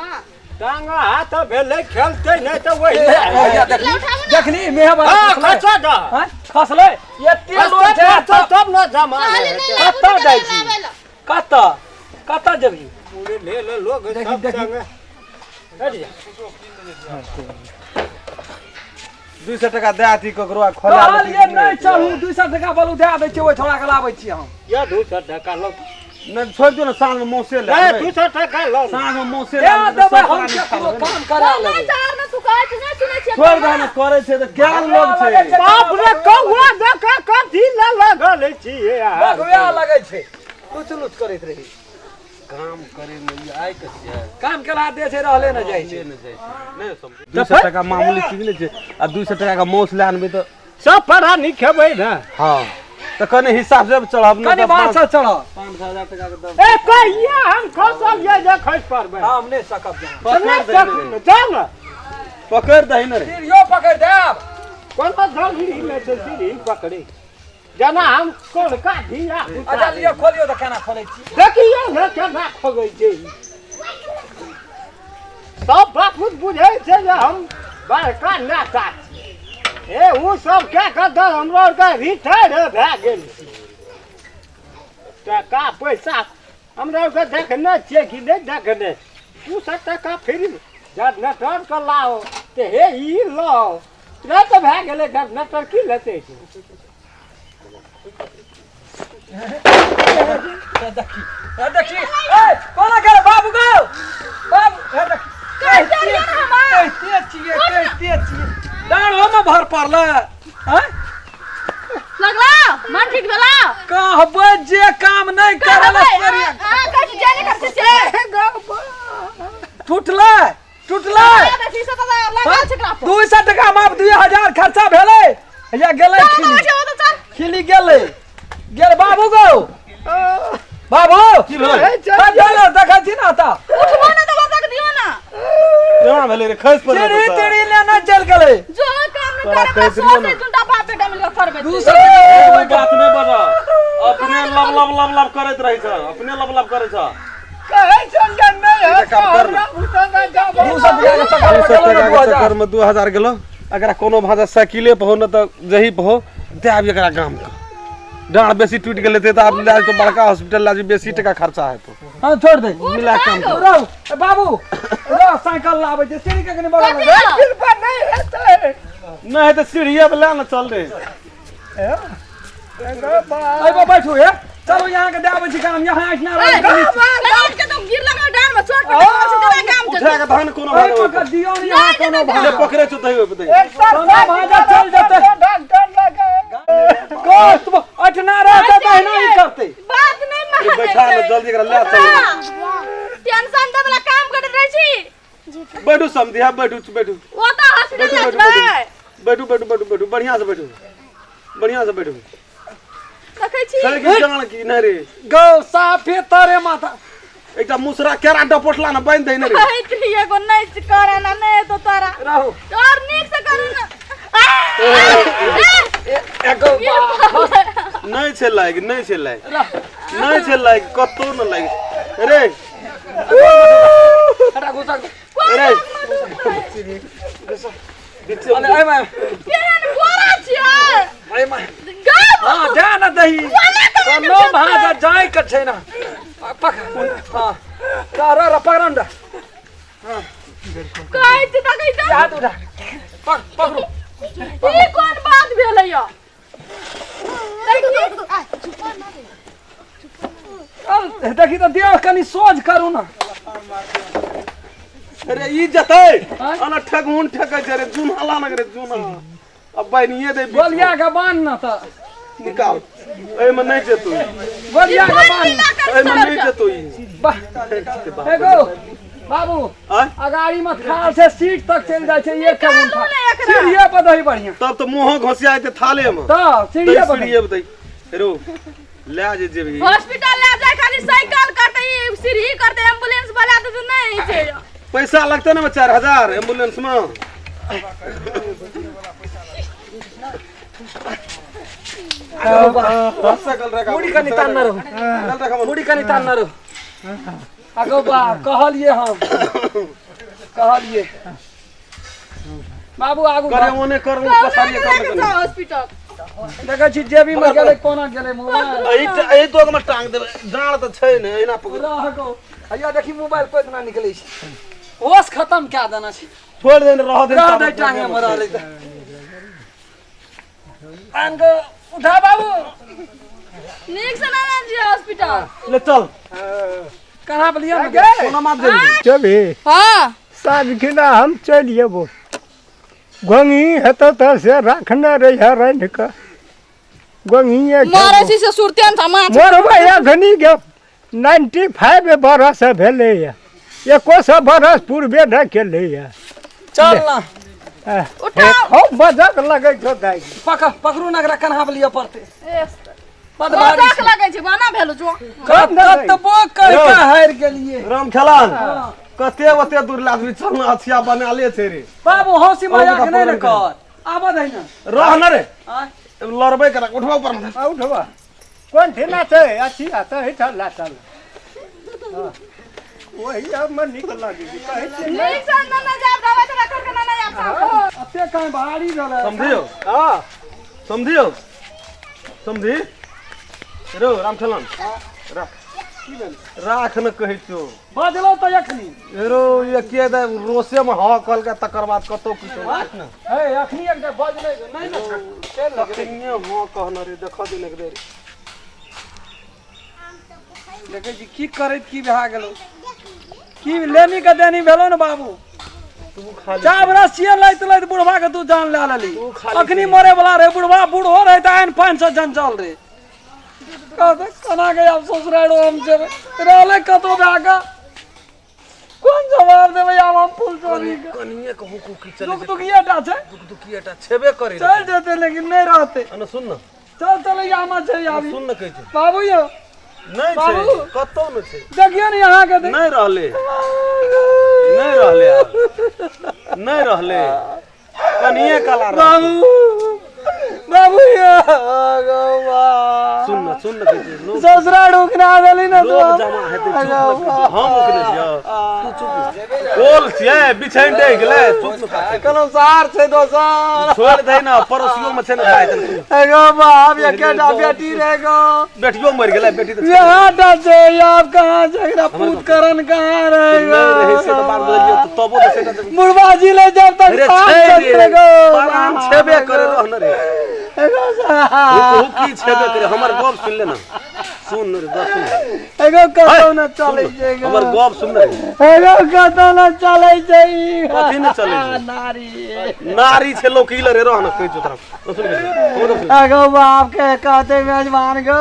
टांग हाथ भेलै, खेलतै नहि तऽ वही। भैया, देखली देखली मेह बड़ा हाँ। खसलै। खसऽ दऽ। हाँ, खसलै, एते लोग छै। खसतै तब ने जमा कहली हेतै। नहि। कतऽ जाइ छी? कतऽ कतऽ जेबही? पूरे ले ले लोग देखी, सब देखी। संगे। हट जा। 200 टका दए अथी ककरो आ खोला। कहलियै नहि चढ़ू, 200 टका बलू दए दै छियै, ओहि छोड़ा के लाबै छियै हम। या 200 टका लो। नहि, छोड़ि दियौ ने, साँझमे मौसे ले ए आनबै। 200 टका लो। साँझमे मौसे ले दए आनबै, देबै सब हम, प्राणी केकरो खा लेबै। काम करा नहि लेबै। चढ़ ने तू कह। कहै छी नहि सुनै छियै। छोड़ दे ने, करै छै तऽ क्या लोग छै। बाप रे, कौआ देख कथी लए लगल छियै अहाँ? बगुआ लगै छै, लुच लुच करैत रही। काम करे में ई आइ के छियै। काम केला दे छै, रहले न जाइ छै। नहि जाइ छै, नहि समझ। 200 टका मामूली चीज नहि छै, आ 200 टका के माउस लए आनबै तऽ सब परानी खेबै ने। हँ, तऽ कनि हिसाब से चढ़ब ने। कनि बात से चढ़। 5,000 टका के दब। ए, कहिया हम खसल ये जे खसि पड़बै? हम नहि सकब जाना। नहि सकब, जाउ ने। पकड़ दही ने रे। सीढ़ियो पकड़ देब। कोनो जरूरी नहि छै सीढ़ी पकड़े, जेना हम कोलका धिया। अच्छा लिअ, खोलियौ तऽ केना खोलै छी। देखियौ ने केना खोलै छै। सब बापूत बुझै छै जे हम बड़का नेता छी। ए, ओ सब कए कऽ तऽ हमरो आरके रिटायर भए गेल छी। टका पैसा हमरा आरके देखने छियै कि नहि देखने? दू सए टका फ्री जनरेटर के लाओ तऽ हे ई लाओ, तुरन्त भए गेलै। जनरेटर की लेतै? देखी, देखी, ए कोना गेल बाबू गौ बाबू, हे देखी। कहिते रहियै ने हमरा। कहिते छियै, कहिते छियै, डाँड़ो मे भर पड़लै आँय। लगला मन ठीक भेला? कहबै जे काम नहि करे ला सरिया। अहाँ कहै छी जे नहि करतै से। टूटलै, टूटलै। देखी से तऽ लागल छै एकरा पर। 200 टका माप 2000 खर्चा भेलै, या गेलै। चल, खिली चल, चल, चल। खिली गेलै, गेल बाबू गौ बाबू। की भेलै? चल, देखै छी ने तऽ। उठबो ने तऽ ओतऽ दियौ ने। केना भेलै रे? खसि पड़लै? सीढ़ी तीढ़ी लेने चलि गेलै। जो काम नहि तोरा करे कहैत रहियौ सोचै ने। दुनटा बाप बेटा मिल कऽ करबै। 200 टका। कोइ बात नहि बजऽ, अपने लब लब लब लब करैत रहै छ, अपने लब लब करै छ। कहै छै जे नहि एकटा होत काम कर ने। हमरा भूतंगा जाबो। 200 टका के चक्कर दू मे सए गेलै टका ने के 2000। चक्कर मे 2000 गेलो। एकरा कोनो भाषा साइकिले पर हो न तऽ जही पर हो, दए आबी एकरा गाम के। डाँड़ बेसी टूटि गेलै तऽ आब लए जेतौ बड़का हॉस्पिटल लए जेबही, बेसी टका खर्चा हेतौ। हाँ, छोड़ दे। मिला काम कर। रहो ए बाबू, रहो, साइकिल लाबै छै, सीढ़ी के कनि बगल मे दे। साइकिल पर नहि हेतै। नहि तऽ सीढ़िए पर लए ने चल रे। अइबो, बैठू हे, चलू, यहाँ के दे आबै छी काम, यहाँ एहिना रहै। के तो गिर लगा डाँड़ में चोट पर हॉस्पिटल काम उठा के धान कोनो ओहि भागे। पकड़ दियौ ने, यहाँ कोनो जे भागे। पकड़े छौ तही ओहि पर दही। सोना भाजा चल जेतै। डॉक्टर लगे कष्ट अठना रहतै तऽ एहिना ही करतै। बात नहि मानै। बैठा ने जल्दी, एकरा लए चल। टेंशन दे वाला काम करैत रहै छी। बैठू समधिया, बैठू, बैठू। ओ तऽ हॉस्पिटल बैठू, लए बैठू। जेबै। बैठू, बैठू, बैठू, बैठू, बढ़िआँ से बैठू, बढ़िआँ से बैठू। देखै छी। छै कि जान की नहि रे? गौ साफे तरे माथा। एकटा मुसरा केरा डपोटला ने बान्हि दही ने रे। कहैत रहियै एगो नहि करे ना, नहि हेतौ तोरा। रहू। और नीक से करू ने। एगो नहि छै लाइग, नहि छै लाइग, नहि छै लाइग, कतौ नहि लाइग रे। हटा, घुसा। रे बीचे। अरे एहिमे। केहन गोरा छियै। एहिमे। गाब। हाँ, जा न दही। कोनो भाजा जाय के छै ना, पकड़, हाँ, रह रह रह, पकड़ न। कहै छी तऽ कहै छी। हाथ उठा, पकड़, पकड़ू। ई कोन बात भेलै यौ? चल, देखी तऽ देह कनि सोझ करू ने। अरे ई जतै अना ठेकहुन ठेकै छै रे, जूना लानक रे जूना, अब बान्हिए दे बीच मे। गोलिया के बान्ह न तऽ। निकाल, एहिमे नहि जेतौ ई। गोलिया के बान्ह। एहिमे नहि जेतौ ई। वाह, एगो बाबू। आँय? अगाड़ी में खाल से सीट तक चलि जाइ छै, एक के निकालू ने एकरा। सीढ़िए पर दही बढ़िया। तब तऽ मुँहो घोसिया जेतै थाले मे। तऽ सीढ़िए पर दही। सीढ़िए पर दही रो, लए जे जेबही। हॉस्पिटल लए जाय खाली साइकिल करतै, ई सीढ़ी करतै, एम्बुलेंस वाला तऽ नहि छै। पैसा लगतै ने 4000 एम्बुलेंस मे। मुड़ी कनि तान न रहू, मुड़ी कनि तान न रहू। आगो बा, कहलिए, हम कहलिए बाबू आगू। करे ओने कर, पसारिए कर ने कनि। हॉस्पिटल देखै छी जेबी में गेलै, कोना गेलै मोबाइल। एहि एहि दोग मे टांग देबै, डाँड़ तऽ छै ने, एहिना पकड़। रह गो, हैया देखी मोबाइल कोइ निकलै छै, होश खत्म कए देना छै। छोड़ दे ने, रह दे। रह दे, टांगे में रहलै तऽ। आन गो, उठा बाबू। नीक से ना जी हॉस्पिटल। ले चल। कहाँ पर लिया ने? कोना मात देबही? चलही। हाँ। साँझ खिना हम चलि जेबो। गोंगी हेतौ तऽ से राखने रहिहे रान्हि कऽ गोंगिए मरै छी से सुरते ने माछ मरबै अखनी के 95 बरस भेलैए 100 बरस पूर्वे नहि केलैए चल ना उठाओ खूब मजाक लगै छौ दाइ पकड़ पकड़ू ना एकरा कन्हा पर लिअ पड़तै बड भारी मजाक लगै छै बना भेल जो कतबो कहि कऽ हारि गेलियै राम खेलन कते ओते दूर लादमी चल ना अथिया बना ले छै रे बाबू हौसी मजाक और नहि ने पकड़ कर आबऽ दही ने रह न रे आँय। लड़बै करा उठबा ऊपर में आ उठबा कोन ठिना छै अथी आ तऽ एहिठाम ला चल हँ। ओही हमर नीक लगै छै कहै छियै ने। नीक से ना ना जाब दवाई तवा करके ना ना जाब साहब एते कान भारी भेलै समझियो हँ समझियो समझी रो राम खेलन राख राख न कहै छियौ बजलौ तऽ एखनी रो ये के दे रोसे में हवा कहलकै तकर बाद कतौ किछो राख न हे एखनी एक बेर बजलै नहि ने चलि गेलै। तखनिये हँ कहने रे देख दिन एक बेर देखै छी की करैत की भए गेलौ की लेनी के देनी भेलौ ने बाबू तू खाली चाब रस्सिए लैत लैत बुढ़वा के तू जान लए लेली तू खाली अखनी मरे वाला रहे बुढ़वा बूढ़ो रहे तऽ आनि पानि से जंजाल रे कहते केना के आब ससुरारो हम जेबै रहलै कतौ भए कऽ कोन जवाब देबै आब हम फूल चोरी के कनिये कहूँ कुकी चले दुख दुखिए टा छै दुख दुखिए टा छेबे करे चलि जेतै लेकिन नहि रहतै अने सुन न चल चल आमा छै आबी सुन न कहै छै बाबू यौ नहि छै बाबू। कतौ नहि छै देखियौ ने अहाँके नहि रहलै नहि रहलै आब। नहि रहलै कनिये कला रहतै। बाबू बाबू यौ गौ बा। सुन न सुन न कहै छै लोग ससुरा रुकना देली ने तू लोग जमा हेतै चुप न कहै छै। हम ओकरे छियै तू चुप बोल छियै बिछैन डहि गेलै चुप न कहै। कोनो सार छै दोसर छोड़ दे न पड़ोसियो में छै ने भाय तनी एगो बाप एकेटा बेटी रहे गो बेटियो मरि गेलै बेटी तऽ यहाँ टा छै आब कहाँ छै एकरा पूत करण कहाँ रहेगा नहि रहै से तऽ बात बदलियौ तऽ तबो तऽ सेटा तऽ मुरबा जी ले जब तक रे सांस छै चलते रे गो परान छेबे करे रह न रे एगो हुक की छेबे करे हमर गप सुन ले ना सुन रे गप सुन एगो कतौ न चलै छै गो। हमर गप सुन रे एगो कतौ न चलै छै ई। कथी न चलै छै? नारी नारी छै लौकी रे रह न कहै छौ तोरा सुन गे, हमर गप सुन। एगो बाप के कहते मेजबान गो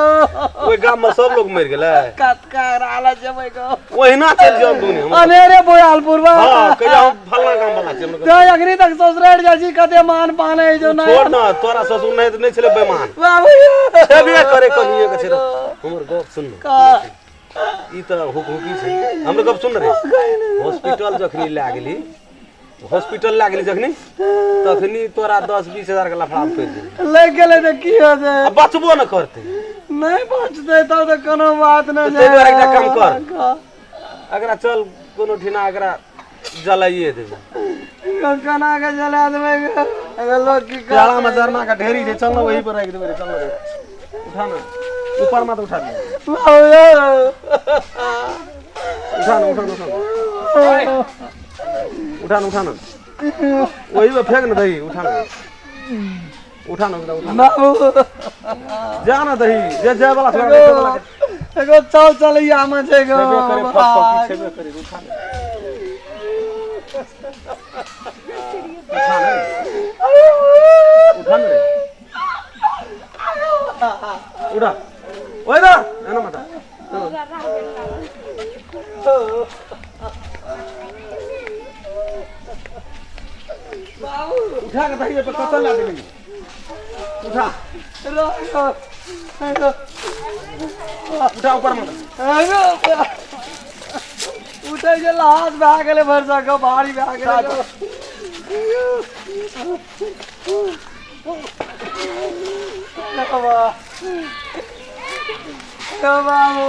ओहि गाम में सब लोग मरि गेलै कत कराला जेबै गो ओहिना चलि जाउ दुनिया हमर अनेरे बोयालपुर बा हँ कहिया हम फलना गाम वाला छियै हमर तो अखनी तक ससुराल जाइ छी कते मान पान है जो गप- छोड़ ना तोरा ससुर नहि नहि छलै बेमान बाबू छेबे करे कनिए के छै रे। हमर गप सुन न। का ई तऽ हुक हुकी छै हमर गप सुन रे हॉस्पिटल जखनी लए गेली हॉस्पिटल लए गेली जखनी तखनी तोरा 10-20 हजार के लफड़ा पड़ि गेलै लागि गेलै तऽ की होतै आ बचबो न करतै नहि बचतै तब तऽ कोनो बात नहि तऽ ताहि दुआरे एकटा काम कर। एकरा चल कोनो ठिना एकरा जलाइए देबै केना के जला देबै अगर लोग की प्याला में जरना के ढेरी छै चल ना वही पर राखि देबै रे चल ना रे उठा ना ऊपर मत उठा दे बाबू यौ। उठा ना उठा ना उठा ना उठा ना उठा ना वही पे फेंक ना दही उठा ना उठा ना उठा ना बाबू जा ना दही जे जाय वाला छै जाय वाला के एगो चल चल आमा छै गो छेबे करे फक फक छेबे करे उठा ना उठा ना उठा ना रे उठा ओए दा एना मत उठा के दही पे कतऽ ला देबी उठा उठा ऊपर मत उठै जे लहास भए गेलै भरिसक भारी भए गेलै बाबू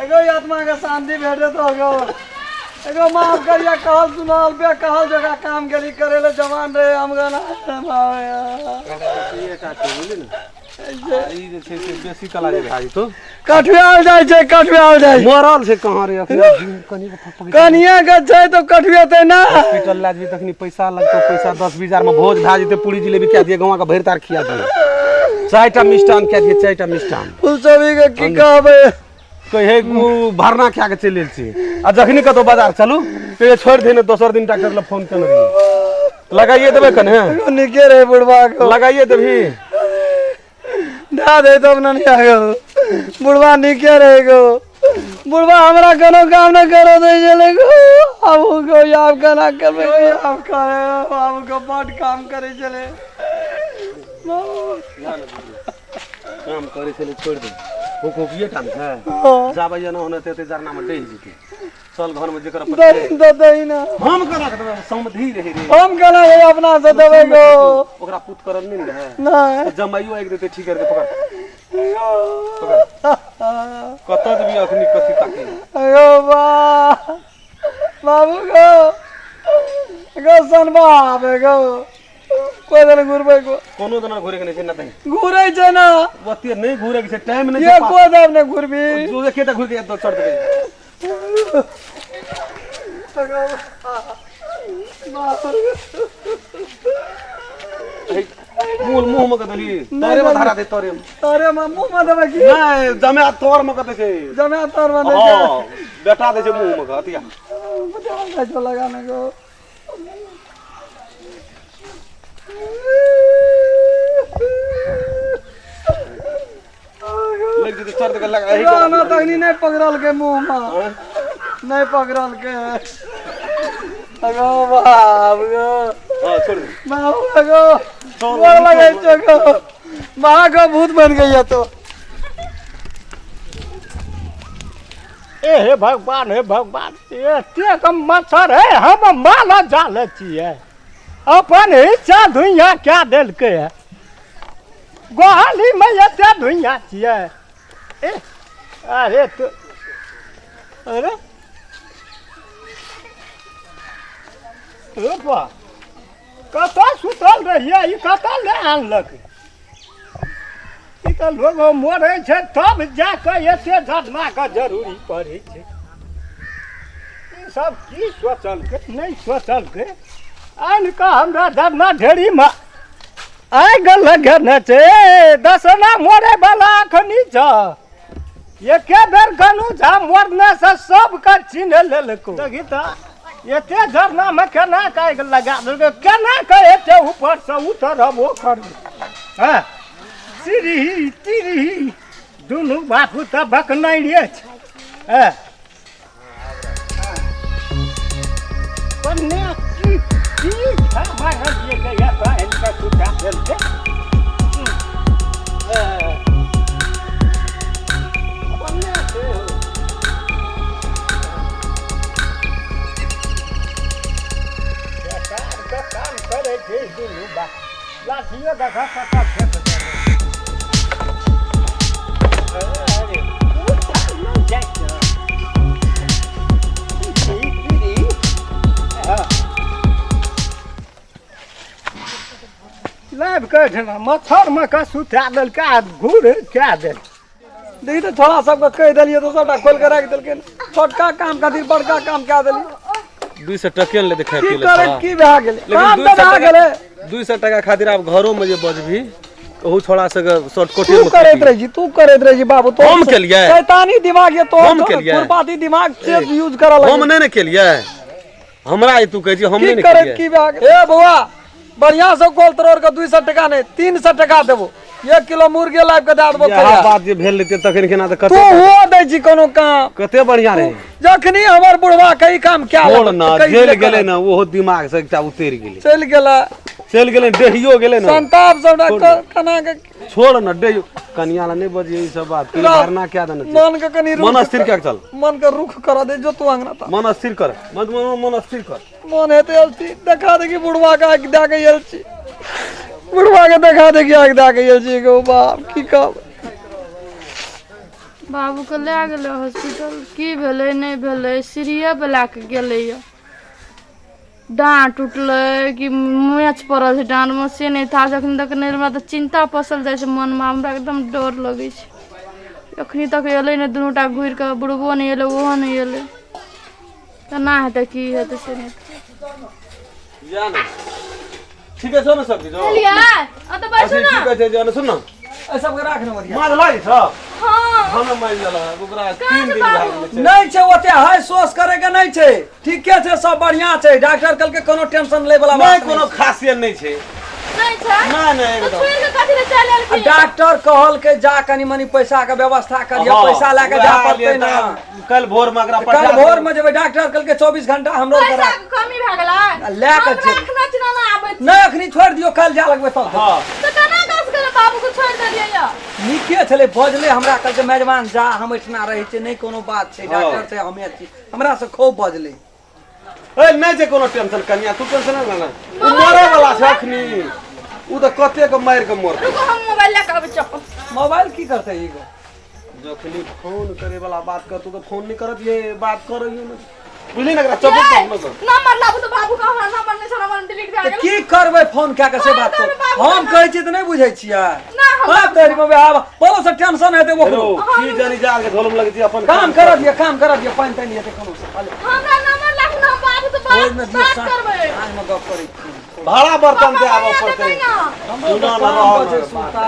एगो आत्मा के शांति भेटत हो एगो माफ करिया कहल सुनाल बे कहल जगह काम गेली करे ले जवान रहे हम गाना ई जे छै से बेसी कला जे भए जेतौ कठुआल जाइ छै कठुआल जाइ छै मरल छै कहाँ रे अखनी कनी के फक कनिया के छै तऽ कठुएतै ना हॉस्पिटल लए जेबही तखनी पैसा लगतौ पैसा 10-20 हजार में भोज भए जेतै पूरी जिलेबी कए दियै गाँव के भरि तार खिया दियै चारिटा मिष्टान कए दियै चारिटा मिष्टान फुलसबी के की कहबै कहे उ भरना खा के चलि आयल छी आ जखनी कतौ बाजार चलू कहियै छोड़ि दे ने दोसर दिन डॉक्टर लग फोन केने रहियै लगाइए देबै कने। निके रहे बुढ़वा को। लगाइए देबही। दे दे तब न नहीं आगो। बुढ़वा निके रहे गो। बुढ़वा हमरा कोनो काम न करो दे चले गो। अब गो आप कना करबे, आप करे बाबू को बड काम करे चले। काम करे छलै छोड़ दे, हुक टाइम छै जाबै ना होने ते जरना में डहि जेतै। चल घर में जेकर दे दे ना हम कना के देबै, समधी रहे रे। हम कना हे अपना से देबै गो। ओकरा पुत करल नहीं रहे नहीं जमाइयो एक देते ठीक करके पकड़ पकड़। कत देबी अखनी कथी ताकी। अयो बा बाबू गो गो सन बाप गो कोई दिन घुरबै को कोनो दिन घुरे के नहीं छै ना तई घुरै छै ना ओते नहीं घुरे के छै, टाइम नहीं छै। कोई दिन नहीं घुरबी जो एके टा घुर के चढ़ देबै। मूल मुंह में कदली तोरे में धरा दे, तोरे में तोरे में मुंह में देबै की नहीं जमे तोर में कते छै, जमे तोर में दे छै। हां बेटा दे छै मुंह में अतिया बुझा जो लगाने को। लग जेतै चढ़ के लगा एही ना तखनी नहीं पकड़ल के मुंह में नहीं पकड़ल के। अगो बाप गो हां छोड़ दे बाबू अगो गोर लगे छो गो मां को भूत बन गई तो। ए हे भगवान, हे भगवान, एते कम मच्छर है, हम माला जाले छियै। अपन हिस्सा धुइया क्या देलकै है, गोहाली में एते धुइया छियै। ए अरे तो अरे रोपा कतऽ सुतल रहियै, ई कतऽ ले आनलक? ई तऽ लोग मरै छै तब जाकऽ एते झटनाके जरूरी पड़ै छै। ई सब की सोचलकै नहि सोचलकै, आनि कऽ हमरा झरना ढेरीमे आगि लगेने छै। दसना मरैवला अखनी छ, एके बेर गनु झा मरने से सबके चिन्ह लेलको। देखी तऽ एते झरनामे केना कऽ आगि लगा देलकै, केना कऽ एते ऊपरसँ उतरबो करबै। हँ सीढ़ी तीढ़ी दुनू बापू तऽ बकनैरे छै। हँ कन्या की की मच्छर में का सुता देलकै घूर कए देल। देखी तो छोड़ा सबके कहि देलियै तो सबटा खोल के राखि देलकै। छोटका काम खातिर बड़का काम कए देलियै। 200 टके ले देखाय की करे की भए गेलै, काम तऽ भए गेलै। 200 टका खातिर आब घरो में जे बजबी ओहू छोड़ा से शॉर्टकट तू करैत रहै छी, तू करैत रहै छी बाबू। तो हम केलियै शैतानी दिमाग ये तो हम केलियै, खुरपाती दिमाग से यूज करऽ लगै। हम नहि ने केलियै, हमरा ई तू कहै छी हम नहि की ने करैत केलियै। की भए गेलै? ए बौआ बढ़िया से खोल तोड़ के 200 टका नहीं 300 टका देबो, 1 किलो मुर्गी लाबि के दए देबो। इएह बात जे भेल रहतै तखन केना तऽ तू कते हो दै छी कोनो काम, कते बढ़िया रहे। जखनी हमर बुढ़वा के ई काम क्या छोड़ ना, जेल गेलै ना ओहो दिमाग से एकटा उतरि गेलै, चलि गेलै, चलि गेलै, डेहियो गेलै ना। संताप सबटा केना के छोड़ ना, डेहियो कनिया ला नहीं बजिए ई सब बात, धारणा क्या देना। मन के कनी मन स्थिर के चल, मन के रुख कर दे जो तू अंगना ता। मन स्थिर कर, मन मन स्थिर कर। मन हेते अलची देखा दे कि बुढ़वा के आगि दए के एलची, बुढ़वा के देखा दे कि आगि दए के एलची गो बाप की कहब। बाबू के लए गेलै हॉस्पिटल, की भेलै नहि भेलै सीढ़िए पर लए के गेलैया। डाँट टूटलै कि मैच पड़ल छै डाँटमे से नहि था। जखन तक नहि हमरा तऽ चिन्ता पसल जाइ छै मनमे, हमरा एकदम डर लगै छै। एखनी तक एलै नहि दुनू टा घुरि कऽ, बुढ़बो नहि एलै ओहो नहि एलै, केना हेतै की हेतै से नहि। ठीक है ना सब चीज अतऽ बैसू ना, ठीक है जे सुन ना ए सबके राख ने बढ़िया माछ लागै छ। हां हम मानि लेलक ओकरा 3 दिन भए गेलै छै। नहि छै ओते हाई सोच करे के नहि छै, ठीके छै, सब बढ़िया छै। डॉक्टर कहलकै कोनो टेंशन लै वाला नहि बात कोनो खासियत नहि छै। नहि छै। नहि नहि तऽ एकदम। छोड़ि कऽ कथी लए चलि आ एलखिन? डॉक्टर कहलकै जा कनि मनि पैसा के व्यवस्था करियौ, हँ, पैसा लए के जा उएह पड़तै लिए ने। तऽ काल्हि भोर मे एकरा काल्हि पठा भोर मे जेबै, डॉक्टर कहलकै 24 घंटा हमरो पैसा करा के कमी भए गेलै। लए के हमरा जेबै। एखनो चिन्ह नहि आबै छै। नहि अखनी छोड़ि दियौ, काल्हि जा लगबै तब। हँ तऽ केना कऽ सकै बाबू के छोड़ि देलियै यऽ? नीके छलै, बजलै हमरा, कहलकै मेजबान जा, हम एहिठिना रहै छियै, नहि कोनो बात छै, हँ। डॉक्टर छै, हमे छी, हमरा से खूब बजलै। ए नहि छै कोनो टेंशन कनिया, तू टेंशन नहि ले। ओ मरे वाला छै अखनी, ओ तऽ कते के मारि के मरतै। रुको, हम मोबाइल लए कऽ आबै छी अपन। मोबाइल की करतै ई गो? जखनी फोन करे वाला बात कर, तू तऽ फोन नहि करत, ये बात कर ने बुझली ने, एकरा चौबीस घंटा कर। नंबर लाबू तऽ बाबू के, हमरा नंबर नहि छै, नंबर डिलीट भए तऽ गेल। की करबै फोन कए के से बात फोन कर? करबै बाबू हम के। कहै छियै तऽ नहि बुझै छियै। ना, हम हाँ तेरी में आब पलो से टेंशन हेतै ओकरो। हेलो, की जानी जाल के झोलम लगै छी अपन काम करऽ दिअ, काम करऽ दिअ, पानि तानि हेतै कोनो से खाली। हमरा नंबर लाबू ने, हम बाबू से भोर बात मे दियौ, बात साँझ करबै। साँझ मे गप करै छी। भाड़ा बर्तन दे आबऽ पापा पड़तै। देतै ने। हमरो सुना तऽ ना काम रहल बचै ना, सुता।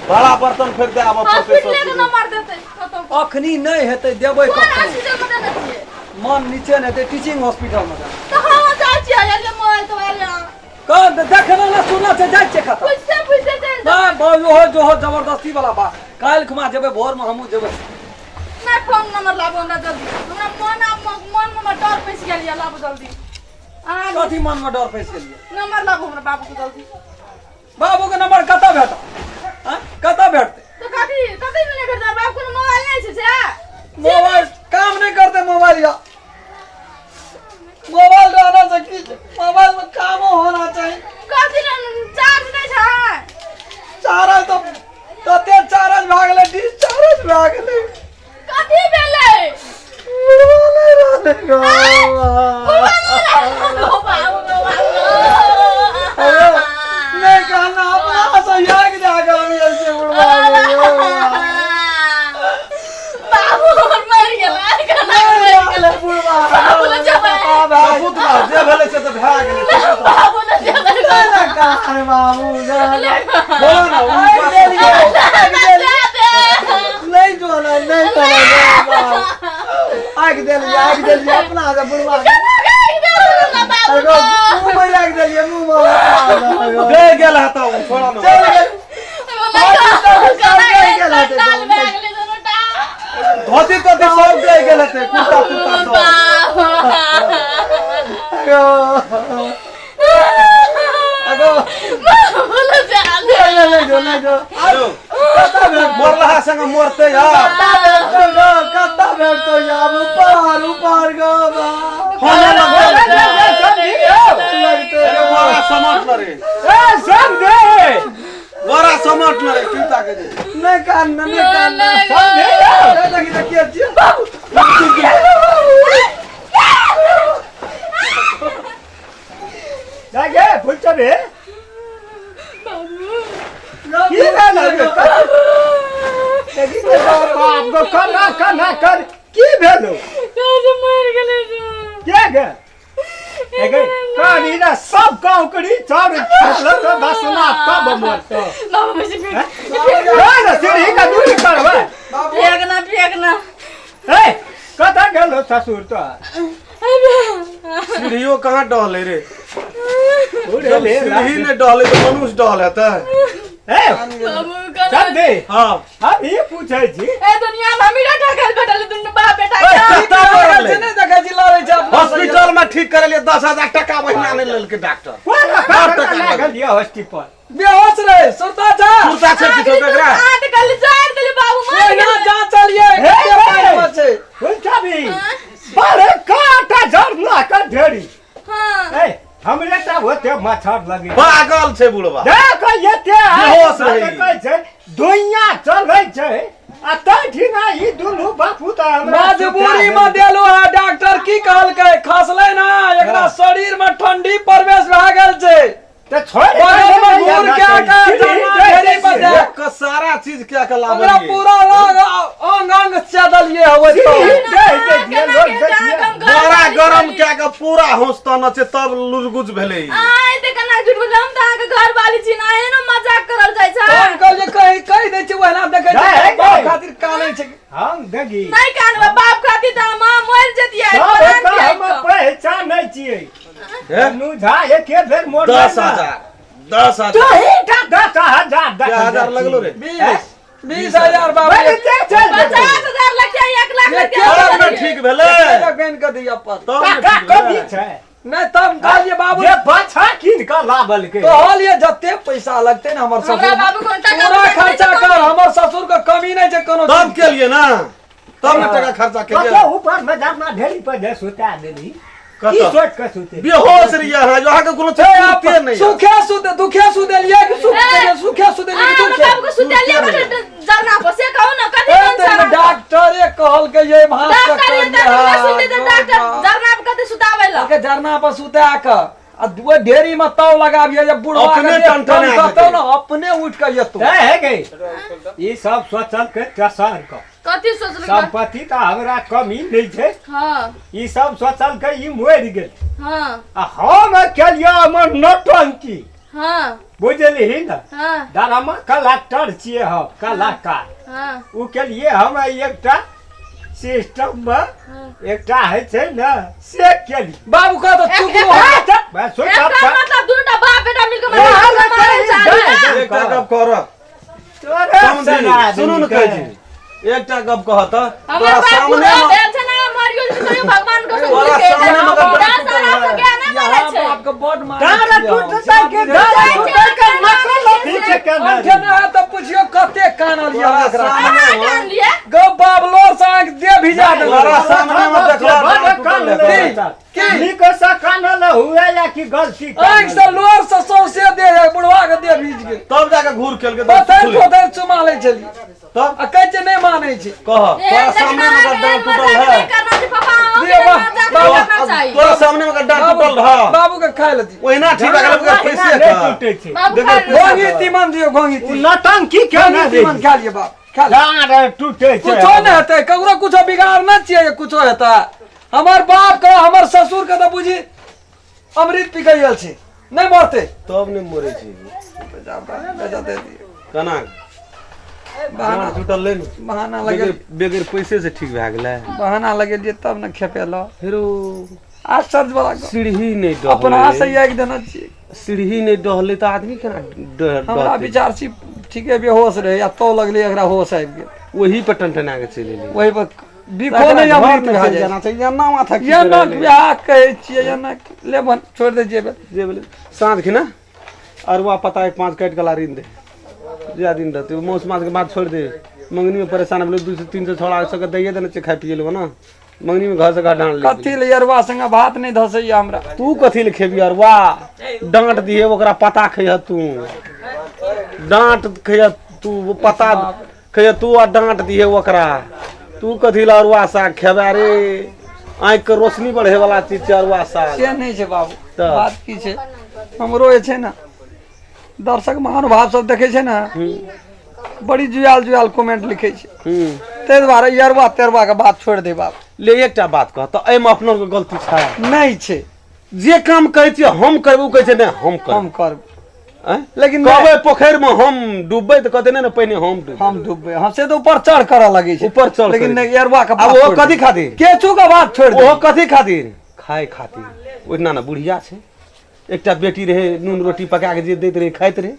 भाड़ा बर्तन फेर दे आबऽ पड़तै सब हॉस्पिटले के चीज। नंबर देतै कतौ? अखनी नहि हेतै, देबै कोन कखनो। हॉस्पिटल मे देने छियै? मन नीचे नहि हेतै, टीचिंग हॉस्पिटल मे देबै। तऽ हम जाइ छियै, एलियै मोबाइल तोबाइल यहाँ। कह देखना ना सुनना छै, जाइ छियै कतऽ? पूछते पूछते चलि जाउ। नहि बाबू, ओहो जो हो जबरदस्ती वाला बात। काल्हि खुमा जेबै, भोर मे हमहूँ जेबै। नहि, फोन नंबर लाबू हमरा जल्दी, हमरा मन आब मन मे हमर डर पैसि गेल यऽ, लाबू जल्दी अहाँ। कथी मन मे डर पैसि गेलियै? नंबर लाबू हमरा बाबू के जल्दी। बाबू के नंबर कतऽ भेटत? आँय? कतऽ भेटतै? तऽ कथी कथी मे नहि भेटतै? बाबू कोनो मोबाइल नहि छै से? मोबाइल काम नहि करतै, मोबाइल या मोबाइल रहना से की छै? मोबाइल में कामो होना चाहिए। कथी ले चार्ज नहि छै? चार्ज तऽ तते चार्ज भए गेलै, डिस्चार्ज भए गेलै। कथी भेलै? बुढ़वा नहि रहलै गो। ओ बाबू गो, बाबू गो। अरे, नहि कहना अपना से याद जाके हम ऐसे बुढ़वा गो। बाबू हमर मरि गेलै, केना मरि गेलै? बुढ़वा बाबू लग जेबै। सपूत बा, जे भेलै से तऽ भए गेलै। बाबू लग जेबै। बाबू बोलो ना, उ आगि देलियै, आगि देलियै। दे। नहि जोना, नहि जोना, आगि देलियै, आगि देलियै अपना से बुढ़वा के। बाबू एगो मुँह में लागि देलियै, मुँह में अपना से। दे गेल हेतौ, छोड़ा ना। चलि गेल। धोती तोती सब दे गेल हेतै, कुर्ता तुर्ता सब। एगो एगो नहि नहि जो, नहि जो। हेलो, मरलहा संगे मरतै यार। कतऽ गो, कतऽ भेटतौ आब? ऊपर ऊपर गो बा। फोने लगतै। लगतै। अरे बड़ा समट न रे। ए सब दे। बड़ा समट न रे, की ताके जे। नहि कान, नहि कान। सब दे। नहि देखी तऽ के छियै बाबू? जा गे फुलचबे, की भेल गे? देखी तऽ बाप गो, कना कना कर, की भेलो? के गे? ए गे करी ने सब काउकड़ी चाउर खेलक तऽ दसना तब मरतो। ना सीढ़ी का दूरी करबै। फेकना फेकना। ए कतऽ गेलो ससुर तो? सीढ़ियो कहाँ डहलै रे? उड़े जब ले। सीढ़ी नहि डहलै तऽ मनुष्य डहल हेतै? ए सब दे। हँ। हम ई पूछै छी, ए दुनिया में हमी ठकल भेटल दुनू बाप बेटा ओए, के। कतऽ मरलै? नहि देखै छी, लड़ै छै अपना से। हॉस्पिटल में ठीक करेलियै, 10,000 टका महीना नहि लेलकै डॉक्टर। कोन टका लए लागल। गेलियै हॉस्पिटल? बेहोश रहे, सुरता छा? कुर्ता छै किछो एकरा? आठ कल चार दिल बाबू मर ओहिना गेल। जा चलिए, हे, कते हे। पानि में छै। फुलचबी बड़े काटा झरना के ढेरी। हां। ए हमरे टा होते मच्छर लगे। पागल छै बुढ़वा। देख एते बेहोश रही। कहै छै दुनिया चलै छै आ तैठिना ई दुनू बापू तऽ हमरा मजबूरी में देलू है। डॉक्टर की कहलकै? खसलै ना, एकरा शरीर में ठंडी प्रवेश भए गेल छै। तऽ छोड़ि बगल में घूर के के जमा ढेरी पर दे। एक के सारा चीज क्या के ओकरा लाबलियै? पूरा रंग अंग अंग चदलिए हवे तो। बड़ा गरम क्या के पूरा होसतन छै तब लुरगुज भेलै ई। आय ते कना झूठ बोल, हम त अहाँ के घर वाली छी ना, एहनो मजाक करल जाइ छै? हम कहलियै कहि कहि दै छै, ओहिना देखै नहि, छै नहि। बाप खातिर कान। की नहीं कानबे बाप खातिर त हम मर जतियै सब प्राण के त्याग हम कऽ। पहचानै छियै हे? नु झा एके बेर मोर 10,000 10,000 तोही टा 10,000 क्या हजार लगलो रे 20 20,000 बाबू चल 50,000 लगतै 1 लाख लगतै। तब ने ठीक भेलै। गैन कऽ दिअ पर तब ने टाका ठीक कमी भेलै। छै। नहि तब कहलियै बाबू जे बछा कीन कऽ लाबलकै। कहलियै जते पैसा लगतै ने हमर हमरा ससुर बाबू कोनो टाका पूरा पैसा के खर्चा कमी। कर, हमर ससुर के कमी नहि छै कोनो तब चीज के। केलिए ना, तब ने टका खर्चा केलिए। कतौ ऊपर में जाना ढेरी पर जे सुता देली की कतऽ? सोच के सुते बेहोश रहिए अहाँ, जो अहाँके कोनो चीज सुनते नहि। सुखे सुते दुखे सुतेलियै कि सुख ए, देलियै? सुखे सुतेलियै कि हमरा दुखे? बाबू के सुतेलियै बड़ जरना पर से कहू ने कथी ए, टेंशन तैमे अहाँके? डॉक्टरे कहलकै ये भात के डॉक्टर ये तऽ हमरा सुनते तऽ डॉक्टर जरना पर कथी सुताबै लए? के जरना पर सुता के आ दुए ढेरी में ताव लगाबियै जे बुढ़वा के अपने जे टनटना टनकतौ जेतै। ने अपने उठि के एतौ। तै हे गई ई सब सोचल के तेसर के कथी सोचलकै? संपत्ति तऽ हमरा कमी नहि छै। हँ। ई सब सोचल के ई मरि गेल। हँ। आ हम केलियै हमर नौटंकी। हँ। बुझलिही ने? हँ। डरामा कलेक्टर छियै हम, कलाकार। हँ। ओ केलियै हम एकटा सिस्टम मे एकटा होइ छै ने से केलियै। बाबू कह तऽ चुप रहो। बस सोच एकर मतलब दुनूटा बाप बेटा मिलके मारै चाहै। एकटा गप करह तोरे समझी सना सुनू ने, कहै छी एकटा गप कह तऽ हमर तोरा बाप सामने बुढ़ा मे भेल छै ने, मरियो जेतै तैयो भगवान कसम तोरा के सामने मे अगर दस हजार से गया नहि मरै यहाँ छै। बाप के बड मारै डाँड़ छियै हम। टूटतै के डाँड़ टूटतै के नकल अथी छै के अंठे नहि है तऽ पुछियौ कते कानल यऽ तोरा एकरा। सामने अहाँ मे कान लिए? गौ बाप लोर से आँखि दे भिजा देलकै। तोरा सामने मे देखला डाँड़ टूटल हेतै। की? नीक से कानल हुए या कि गलती आँखि से लोर से सौंसे दे बुढ़वा के दे भीज गेल। तब जाके घूर केलकै पथर पथर चुमा लै छलियै तब आ कहै छै नहि मानै छै। कह तोरा सामने मे अगर डाँड़ टूटल है करना छै पापा, अहाँके दिअ बा- मजाक बाबा, करना चाही। तोरा सामने मे अगर डाँड़ टूटल रह बाबू के खाय लए दियौ। ओहिना ठीक भए गेल बगैर पैसे के। टूटे छै। बाबू देखो, खाय ले। घोंघी तीमन दियौ, घोंघी तीमन। नौटंकी केना घोंघी तीमन खा लिअ बाप, खा लिअ। डाँड़ टूटे छै। कुछो नहि हेतै, ककरो कुछो बिगाड़ नहि छियै जे कुछो हेतै। हमर बाप के हमर ससुर के तऽ बुझी अमृत पी के गेल छै, नहि मरतै तब नहि मरै छै। बेजा दे दियौ। केना बहाना डाँड़ टूटल लै ने बहाना लगेल बगैर बगैर पैसे से ठीक भए गेलै। बहाना लगेलियै तब ने खेपेलौ। फेरो आश्चर्य वाला गप। सीढ़ी नहि डहलै। अपना से आगि देने छियै। सीढ़ी नहि डहलै तऽ आदमी केना हमरा डहतै? विचार छी ठीके बेहोश रहै आ तो लगलै एकरा होश आबि गेल। ओही पर टनटना के चलि एलै। ओहि पर बिको नहि अमृत भए जाइ जाना छै एना माथा छै। एना बियाह कहै छियै एना लेबन छोड़ि दै छियै। जे भेलै साँझ खिना अरुआ पता एक पाँच काटि कऽ ला ऋण दे जा दिन रहतै मौस मास के बाद छोड़ि दे। मंगनी में परेशान भेलै 200 300 छोड़ा सबके दैये देने छै खाइ पियै लए ना मंगनी में घर से घर डाँट ले। कथी ले अरुआ संगे भात नहि धसैया हमरा। तू कथी ले खेबी अरुआ? डाँट दिहे ओकरा पता खैह तू, डाँट खैह तू, पता खैह तू आ डाँट दिहे ओकरा। तू कथी ले अरुआ साग खेबे रे? आँखि के रोशनी बढ़े वाला चीज छै अरुआ साग। से नहि छै बाबू, तऽ? बात की छै हमरो जे छै ने दर्शक महानुभाव सब देखै छै ने बड़ी जुआल जुआल कमेंट लिखै छै, ताहि दुआरे ई अरुआ तेरुआ के बात छोड़ि दे बाबू। ले एकटा बात कह तऽ एहिमे अपनो के गलती छै नहि छै? जे काम कहै छियै हम करबै ओ कहै छै नहि हम करबै, हम करबै। आँय? लेकिन कहबै पोखरि मे हम डूबबै तऽ कहतै नहि नहि पहिने हम डूबबै। हम डूबबै, हँ से तऽ ऊपर चढ़ करऽ लगै छै। ऊपर चढ़ लेकिन करै नहि अरुआ के आब बात ओहो छोड़ि कथी दे। खातिर? केचू के बात छोड़ि दे। ओहो कथी खातिर? खाय खातिर। ओहिना ने बुढ़िया छै, एकटा बेटी रहै नून रोटी पका के जे दैत रहै खाइत रहै,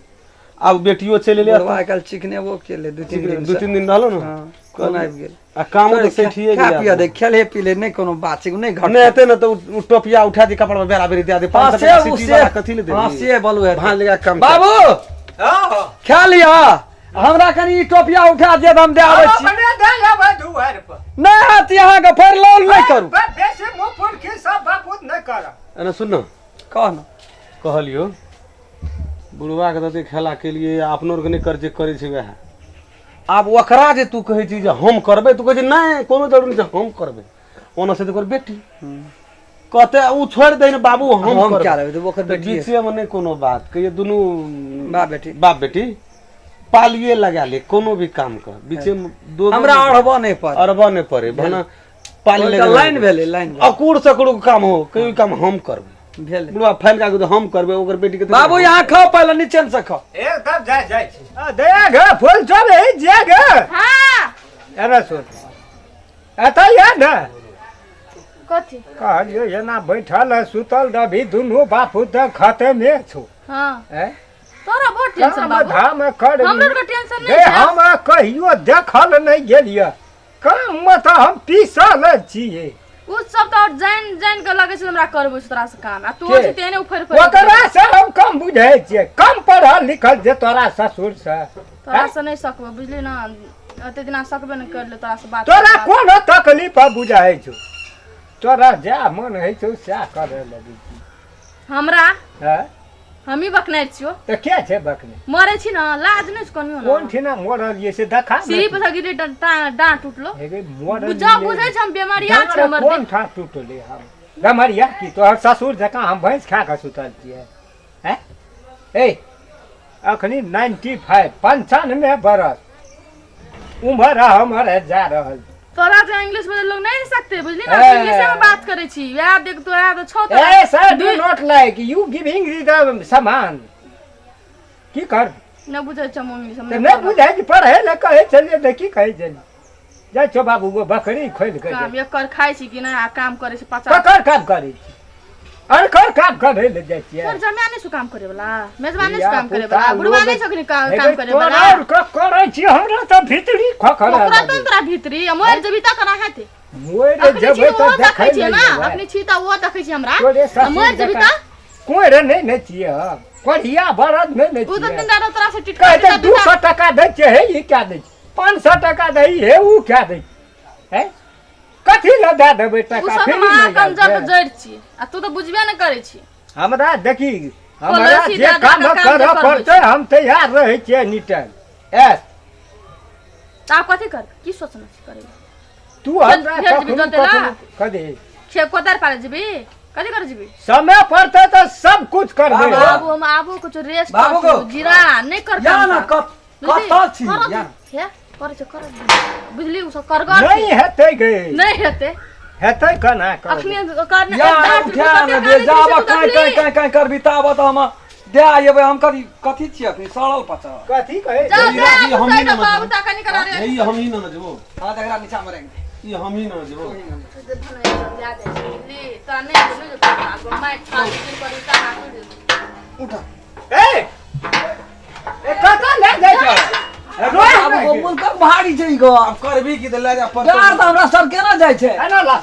आब बेटियो चलि एलै। बुढ़वा आइकाल्हि चिकनेबो केलै 2-3 दिन दू से। तीन दिन रहलो ने। हँ, कोन आबि गेल आ कामो तऽ सठिए खा गेलै। पिया दे, खेले पी ले, नहि कोनो बात छै, नहि घट नहि हेतै ने तऽ उ टोपिया उठा दे कपड़ा पर बेरा बेरी दे दे। हँ 500 से टका उ सिटी से वाला कथी ले देबही? हँ से बोलू हेतै। भाँज लगा काम कर। बाबू खा लिअ, हमरा कनि ई टोपिया उठा दिअ तऽ हम दे आबै छी। अपने दे आबै दुआरि पर। नहि हैत अहाँके, फेर लौल नहि करू। बेसी मुँह फुरकी सब बाबू नहि करब। एना सुन ने, कह ने। कहलियौ बुढ़वा के तते खेला केलिए अपनो आरके नहि कर जे करै छै वएह। आब ओकरा जे तू कहै छी जे हम करबै, तू कहै छै नहि कोनो जरूरी नहि छै हम करबै। ओना से तऽ ओकर बेटी कहते ओ छोड़ि दे ने बाबू हम हम करबै। क्या लेबै तऽ ओकर तऽ बेटी बीचेमे नहि कोनो बात कहिए दुनू बाप बेटी बाप बेटी पालिए लगा ले कोनो भी काम के बीचेमे दो हमरा अढ़बऽ नहि पड़े, अरबऽ नहि पड़े भने पाली ओहिटा लगा लाइन भेलै, लाइन भेलै। अकूर सकूर के काम हो कोई काम हम करबै। भेलै बुढ़वा फैल के हम करबै ओकर बेटी के बाबू यहाँ खाओ पहिले नीचे से खाओ। एकदम जाइ जाइ छी। आ, दे गे फूल चढ़े जे गे। हाँ एना सुन एतऽ यऽ ने। कथी कहलियो एना बैठल है सुतल रही दुनू बापू तऽ खतमे छौ। हाँ हैं? तोरा बहुत टेंशन काम बाबू। धाम कर हमरा के टेंशन गे नहीं छै। हम कहियो देखल नहीं गेलियै काम में तऽ हम पीसल छियै। उ सब तऽ और जान जान के लगै छै हमरा करबै छै तोरा से काम आ तू के? छै तेने उफड़ फड़ ओकरा से हम कम बुझै छियै कम पढ़ल लिखल जे तोरा ससुर से। तोरा से नहीं सकबो बुझली ना ओते दिना सकबे नहीं करले तोरा से बात तोरा करबाक। कोनो तकलीफ बुझाइ छौ तोरा जा मन होइ छौ सएह करे लगै छी। हमरा हैं? हमही बकनाइ छियो तऽ के छै बकने मरे छी ना लाज नहीं छै कनियो कोन ना ठिना मरल ये से देखा ने। सीढ़ी पर से गिरे डांट टूटलो हे गे मरल बुझा ये। बुझै छै हम बेमारिया छै डाँड़ हमर कोन ठाँ टूटले हम गमरिया की तोहर ससुर जकाँ हम भैंस खा कऽ सुतल छियै। हैं ए अखनी 95 95 बरस उम्र हमर जा रहल। तोरा से इंग्लिश में लोग नहीं सकते बुझली ना ए। इंग्लिश में बात करे छी वएह देख तो वएह तो छौ तो ए sir do not like you giving the सामान की कर नहीं बुझै छै हम इंग्लिश तऽ नहि बुझै छै पढ़ै लए कहै छलियै तऽ की कहै छलियै जाइ छौ बाबू गो बकरी खोलि कऽ काम एकर खाइ छी कि नहि आ काम करे छी पचा ककर काम करै छी अनकर काम करे लए जाइ छियै। तोर जमाया नहीं छौ काम करे वाला मेजबान नहीं छौ धिया काम करे पुता वाला बुढ़वा लोग- नहीं छौ काम हे काम गे, करे तोरा वाला आर के करै छी हमरा तऽ भीतरी खखरा ओकरा तो तोरा भीतरी आ मर जेबी तऽ केना हेतै। मोर अखनी छी जेबै तऽ तऽ ओहो देखै देखै छियै नहि ना जेबै। अखनी छी तऽ ओहो देखै छी हमरा तोरे आ ससुर मर जेबी जकाँ तऽ कोरि नहि ने छियै हम कोढ़िया बरद नहि ने उ तऽ छियै। दिन रात तोरा से टिटका कहै छै टिटका 200 टका दै छियै हे ई कए दै छै 500 टका दै हे उ कए दै छै हैं कथी लए दए देबै उ टका सब फ्री महा नहि कंजर आबै के जड़ि छी आ तू तऽ बुझबे नहि करै छी। हमरा देखी हमरा पॉलिसी जे दए दए काम कऽ काम करऽ जे करबै पड़तै हम तैयार रहै छियै एनी टाइम। एस तऽ आब कथी करबै की सोचने छी करै लए? तू हमरा फेर जेबी कखनो जोतै लए? कखनो कथी खेत कोदारि पारै जेबी कथी करै जेबी? समय पड़तै तऽ सब कुछ करबै। बाबू हम आबू कुछ रेस्ट बाबू कर गो। जीरा नहीं कर या ना कतऽ छी या हे करै छै कर बुझली उ सब करगर नहि हेतै गे नहीं हेतै हेतै केना करबै? अखनी करने या उठा ने दे जाब काई काई काई काई करबी ताबत हम दे आएबै हम कथी कथी छियै अखनी सड़ल पचल कथी कहै जा छै? जा ई हम ही तू ना बाबू ता कनी करा रे ई हम ही ना जेबो। हां त एकरा नीचा में रख दे ई हम ही ना जेबो। उठा ए ए कतऽ लए जाइ छौ? बाबू गो मुल्कक भारी छै ई गो। आब करबी की तऽ लए जा पर डार तऽ हमरा सर केना जाइ छै। एना ला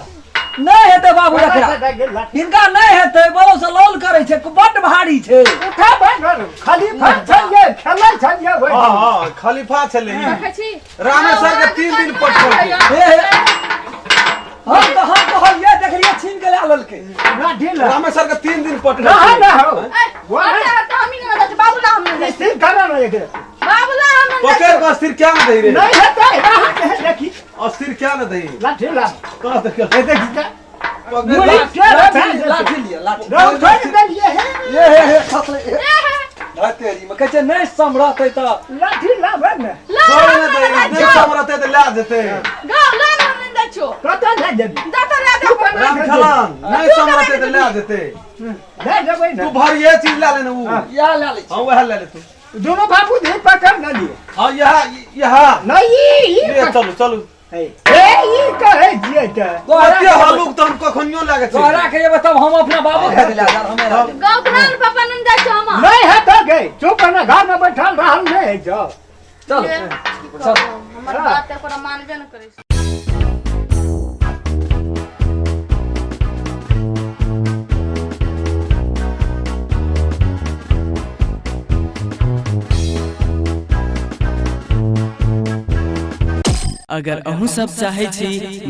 नहि हेतै बाबू एकरा हिनका नहि हेतै बलो से लौल करै छै बड्ड भारी छै। उठा भाइ खलीफा छलियै खेलै छलियै ओहि हां दिन। हां खलीफा छलै ई रखै छी रामेश्वर के 3 दिन पटकल हे हे हम तऽ हम कहलियै देखलियै छीन के लए लेलकै। लाठी ला। रामेश्वर के 3 दिन पटकल रह ना हो। बाबू ला हम नहीं स्थिर करा ना एकरा। बाबू ला हम नहीं पकड़ के अस्थिर क्या न दही रे नहीं हेतै रह दे देखी अस्थिर क्या न दही लाठी ला। कह दे ए देखी त पकड़ मुड़ी के लाठी लाठी लिअ लाठी रौ छोड़ि देलियै हे। हे हे हे खसलै हे तेरी में कहै छै नहि सम्हरतै तऽ लाठी लाबै ने छोड़ न दही नहि समरतै तऽ लए जेतै। गाँव ला हम नहीं जाइ छो कतऽ लए जेबी? जा तो ला दे राम खेलान नहि समरतै तऽ लए जेतै। लए जेबै ने तू भरिये चीज लए ले ने उ इएह लए लै छी। हां वएह लए ले तू दुनू बाबू धी पकड़ न लिअ। हां यह यह नहीं ई ले चलू चलू ए ई कहै छियै तऽ ओते हलुक तऽ हम कखनियो लए के तोहरा के जेबै तब हम अपना बाबू के दिला जा हमे गाँव के पापा नहीं जाइ छो हम नहीं हेतै गे चुप ने घर में बैठल रहल नहीं होइ छौ। चल चल हमर बात एकरा मानबे न करै छै। अगर अहूँ सब चाहे छी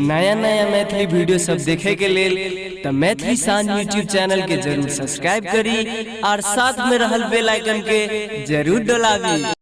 नया नया मैथिली वीडियो सब देखे के लेल त मैथिली शान यूट्यूब चैनल के जरूर सब्सक्राइब करी और साथ में रहल बेल आइकन के जरूर डोलाबी।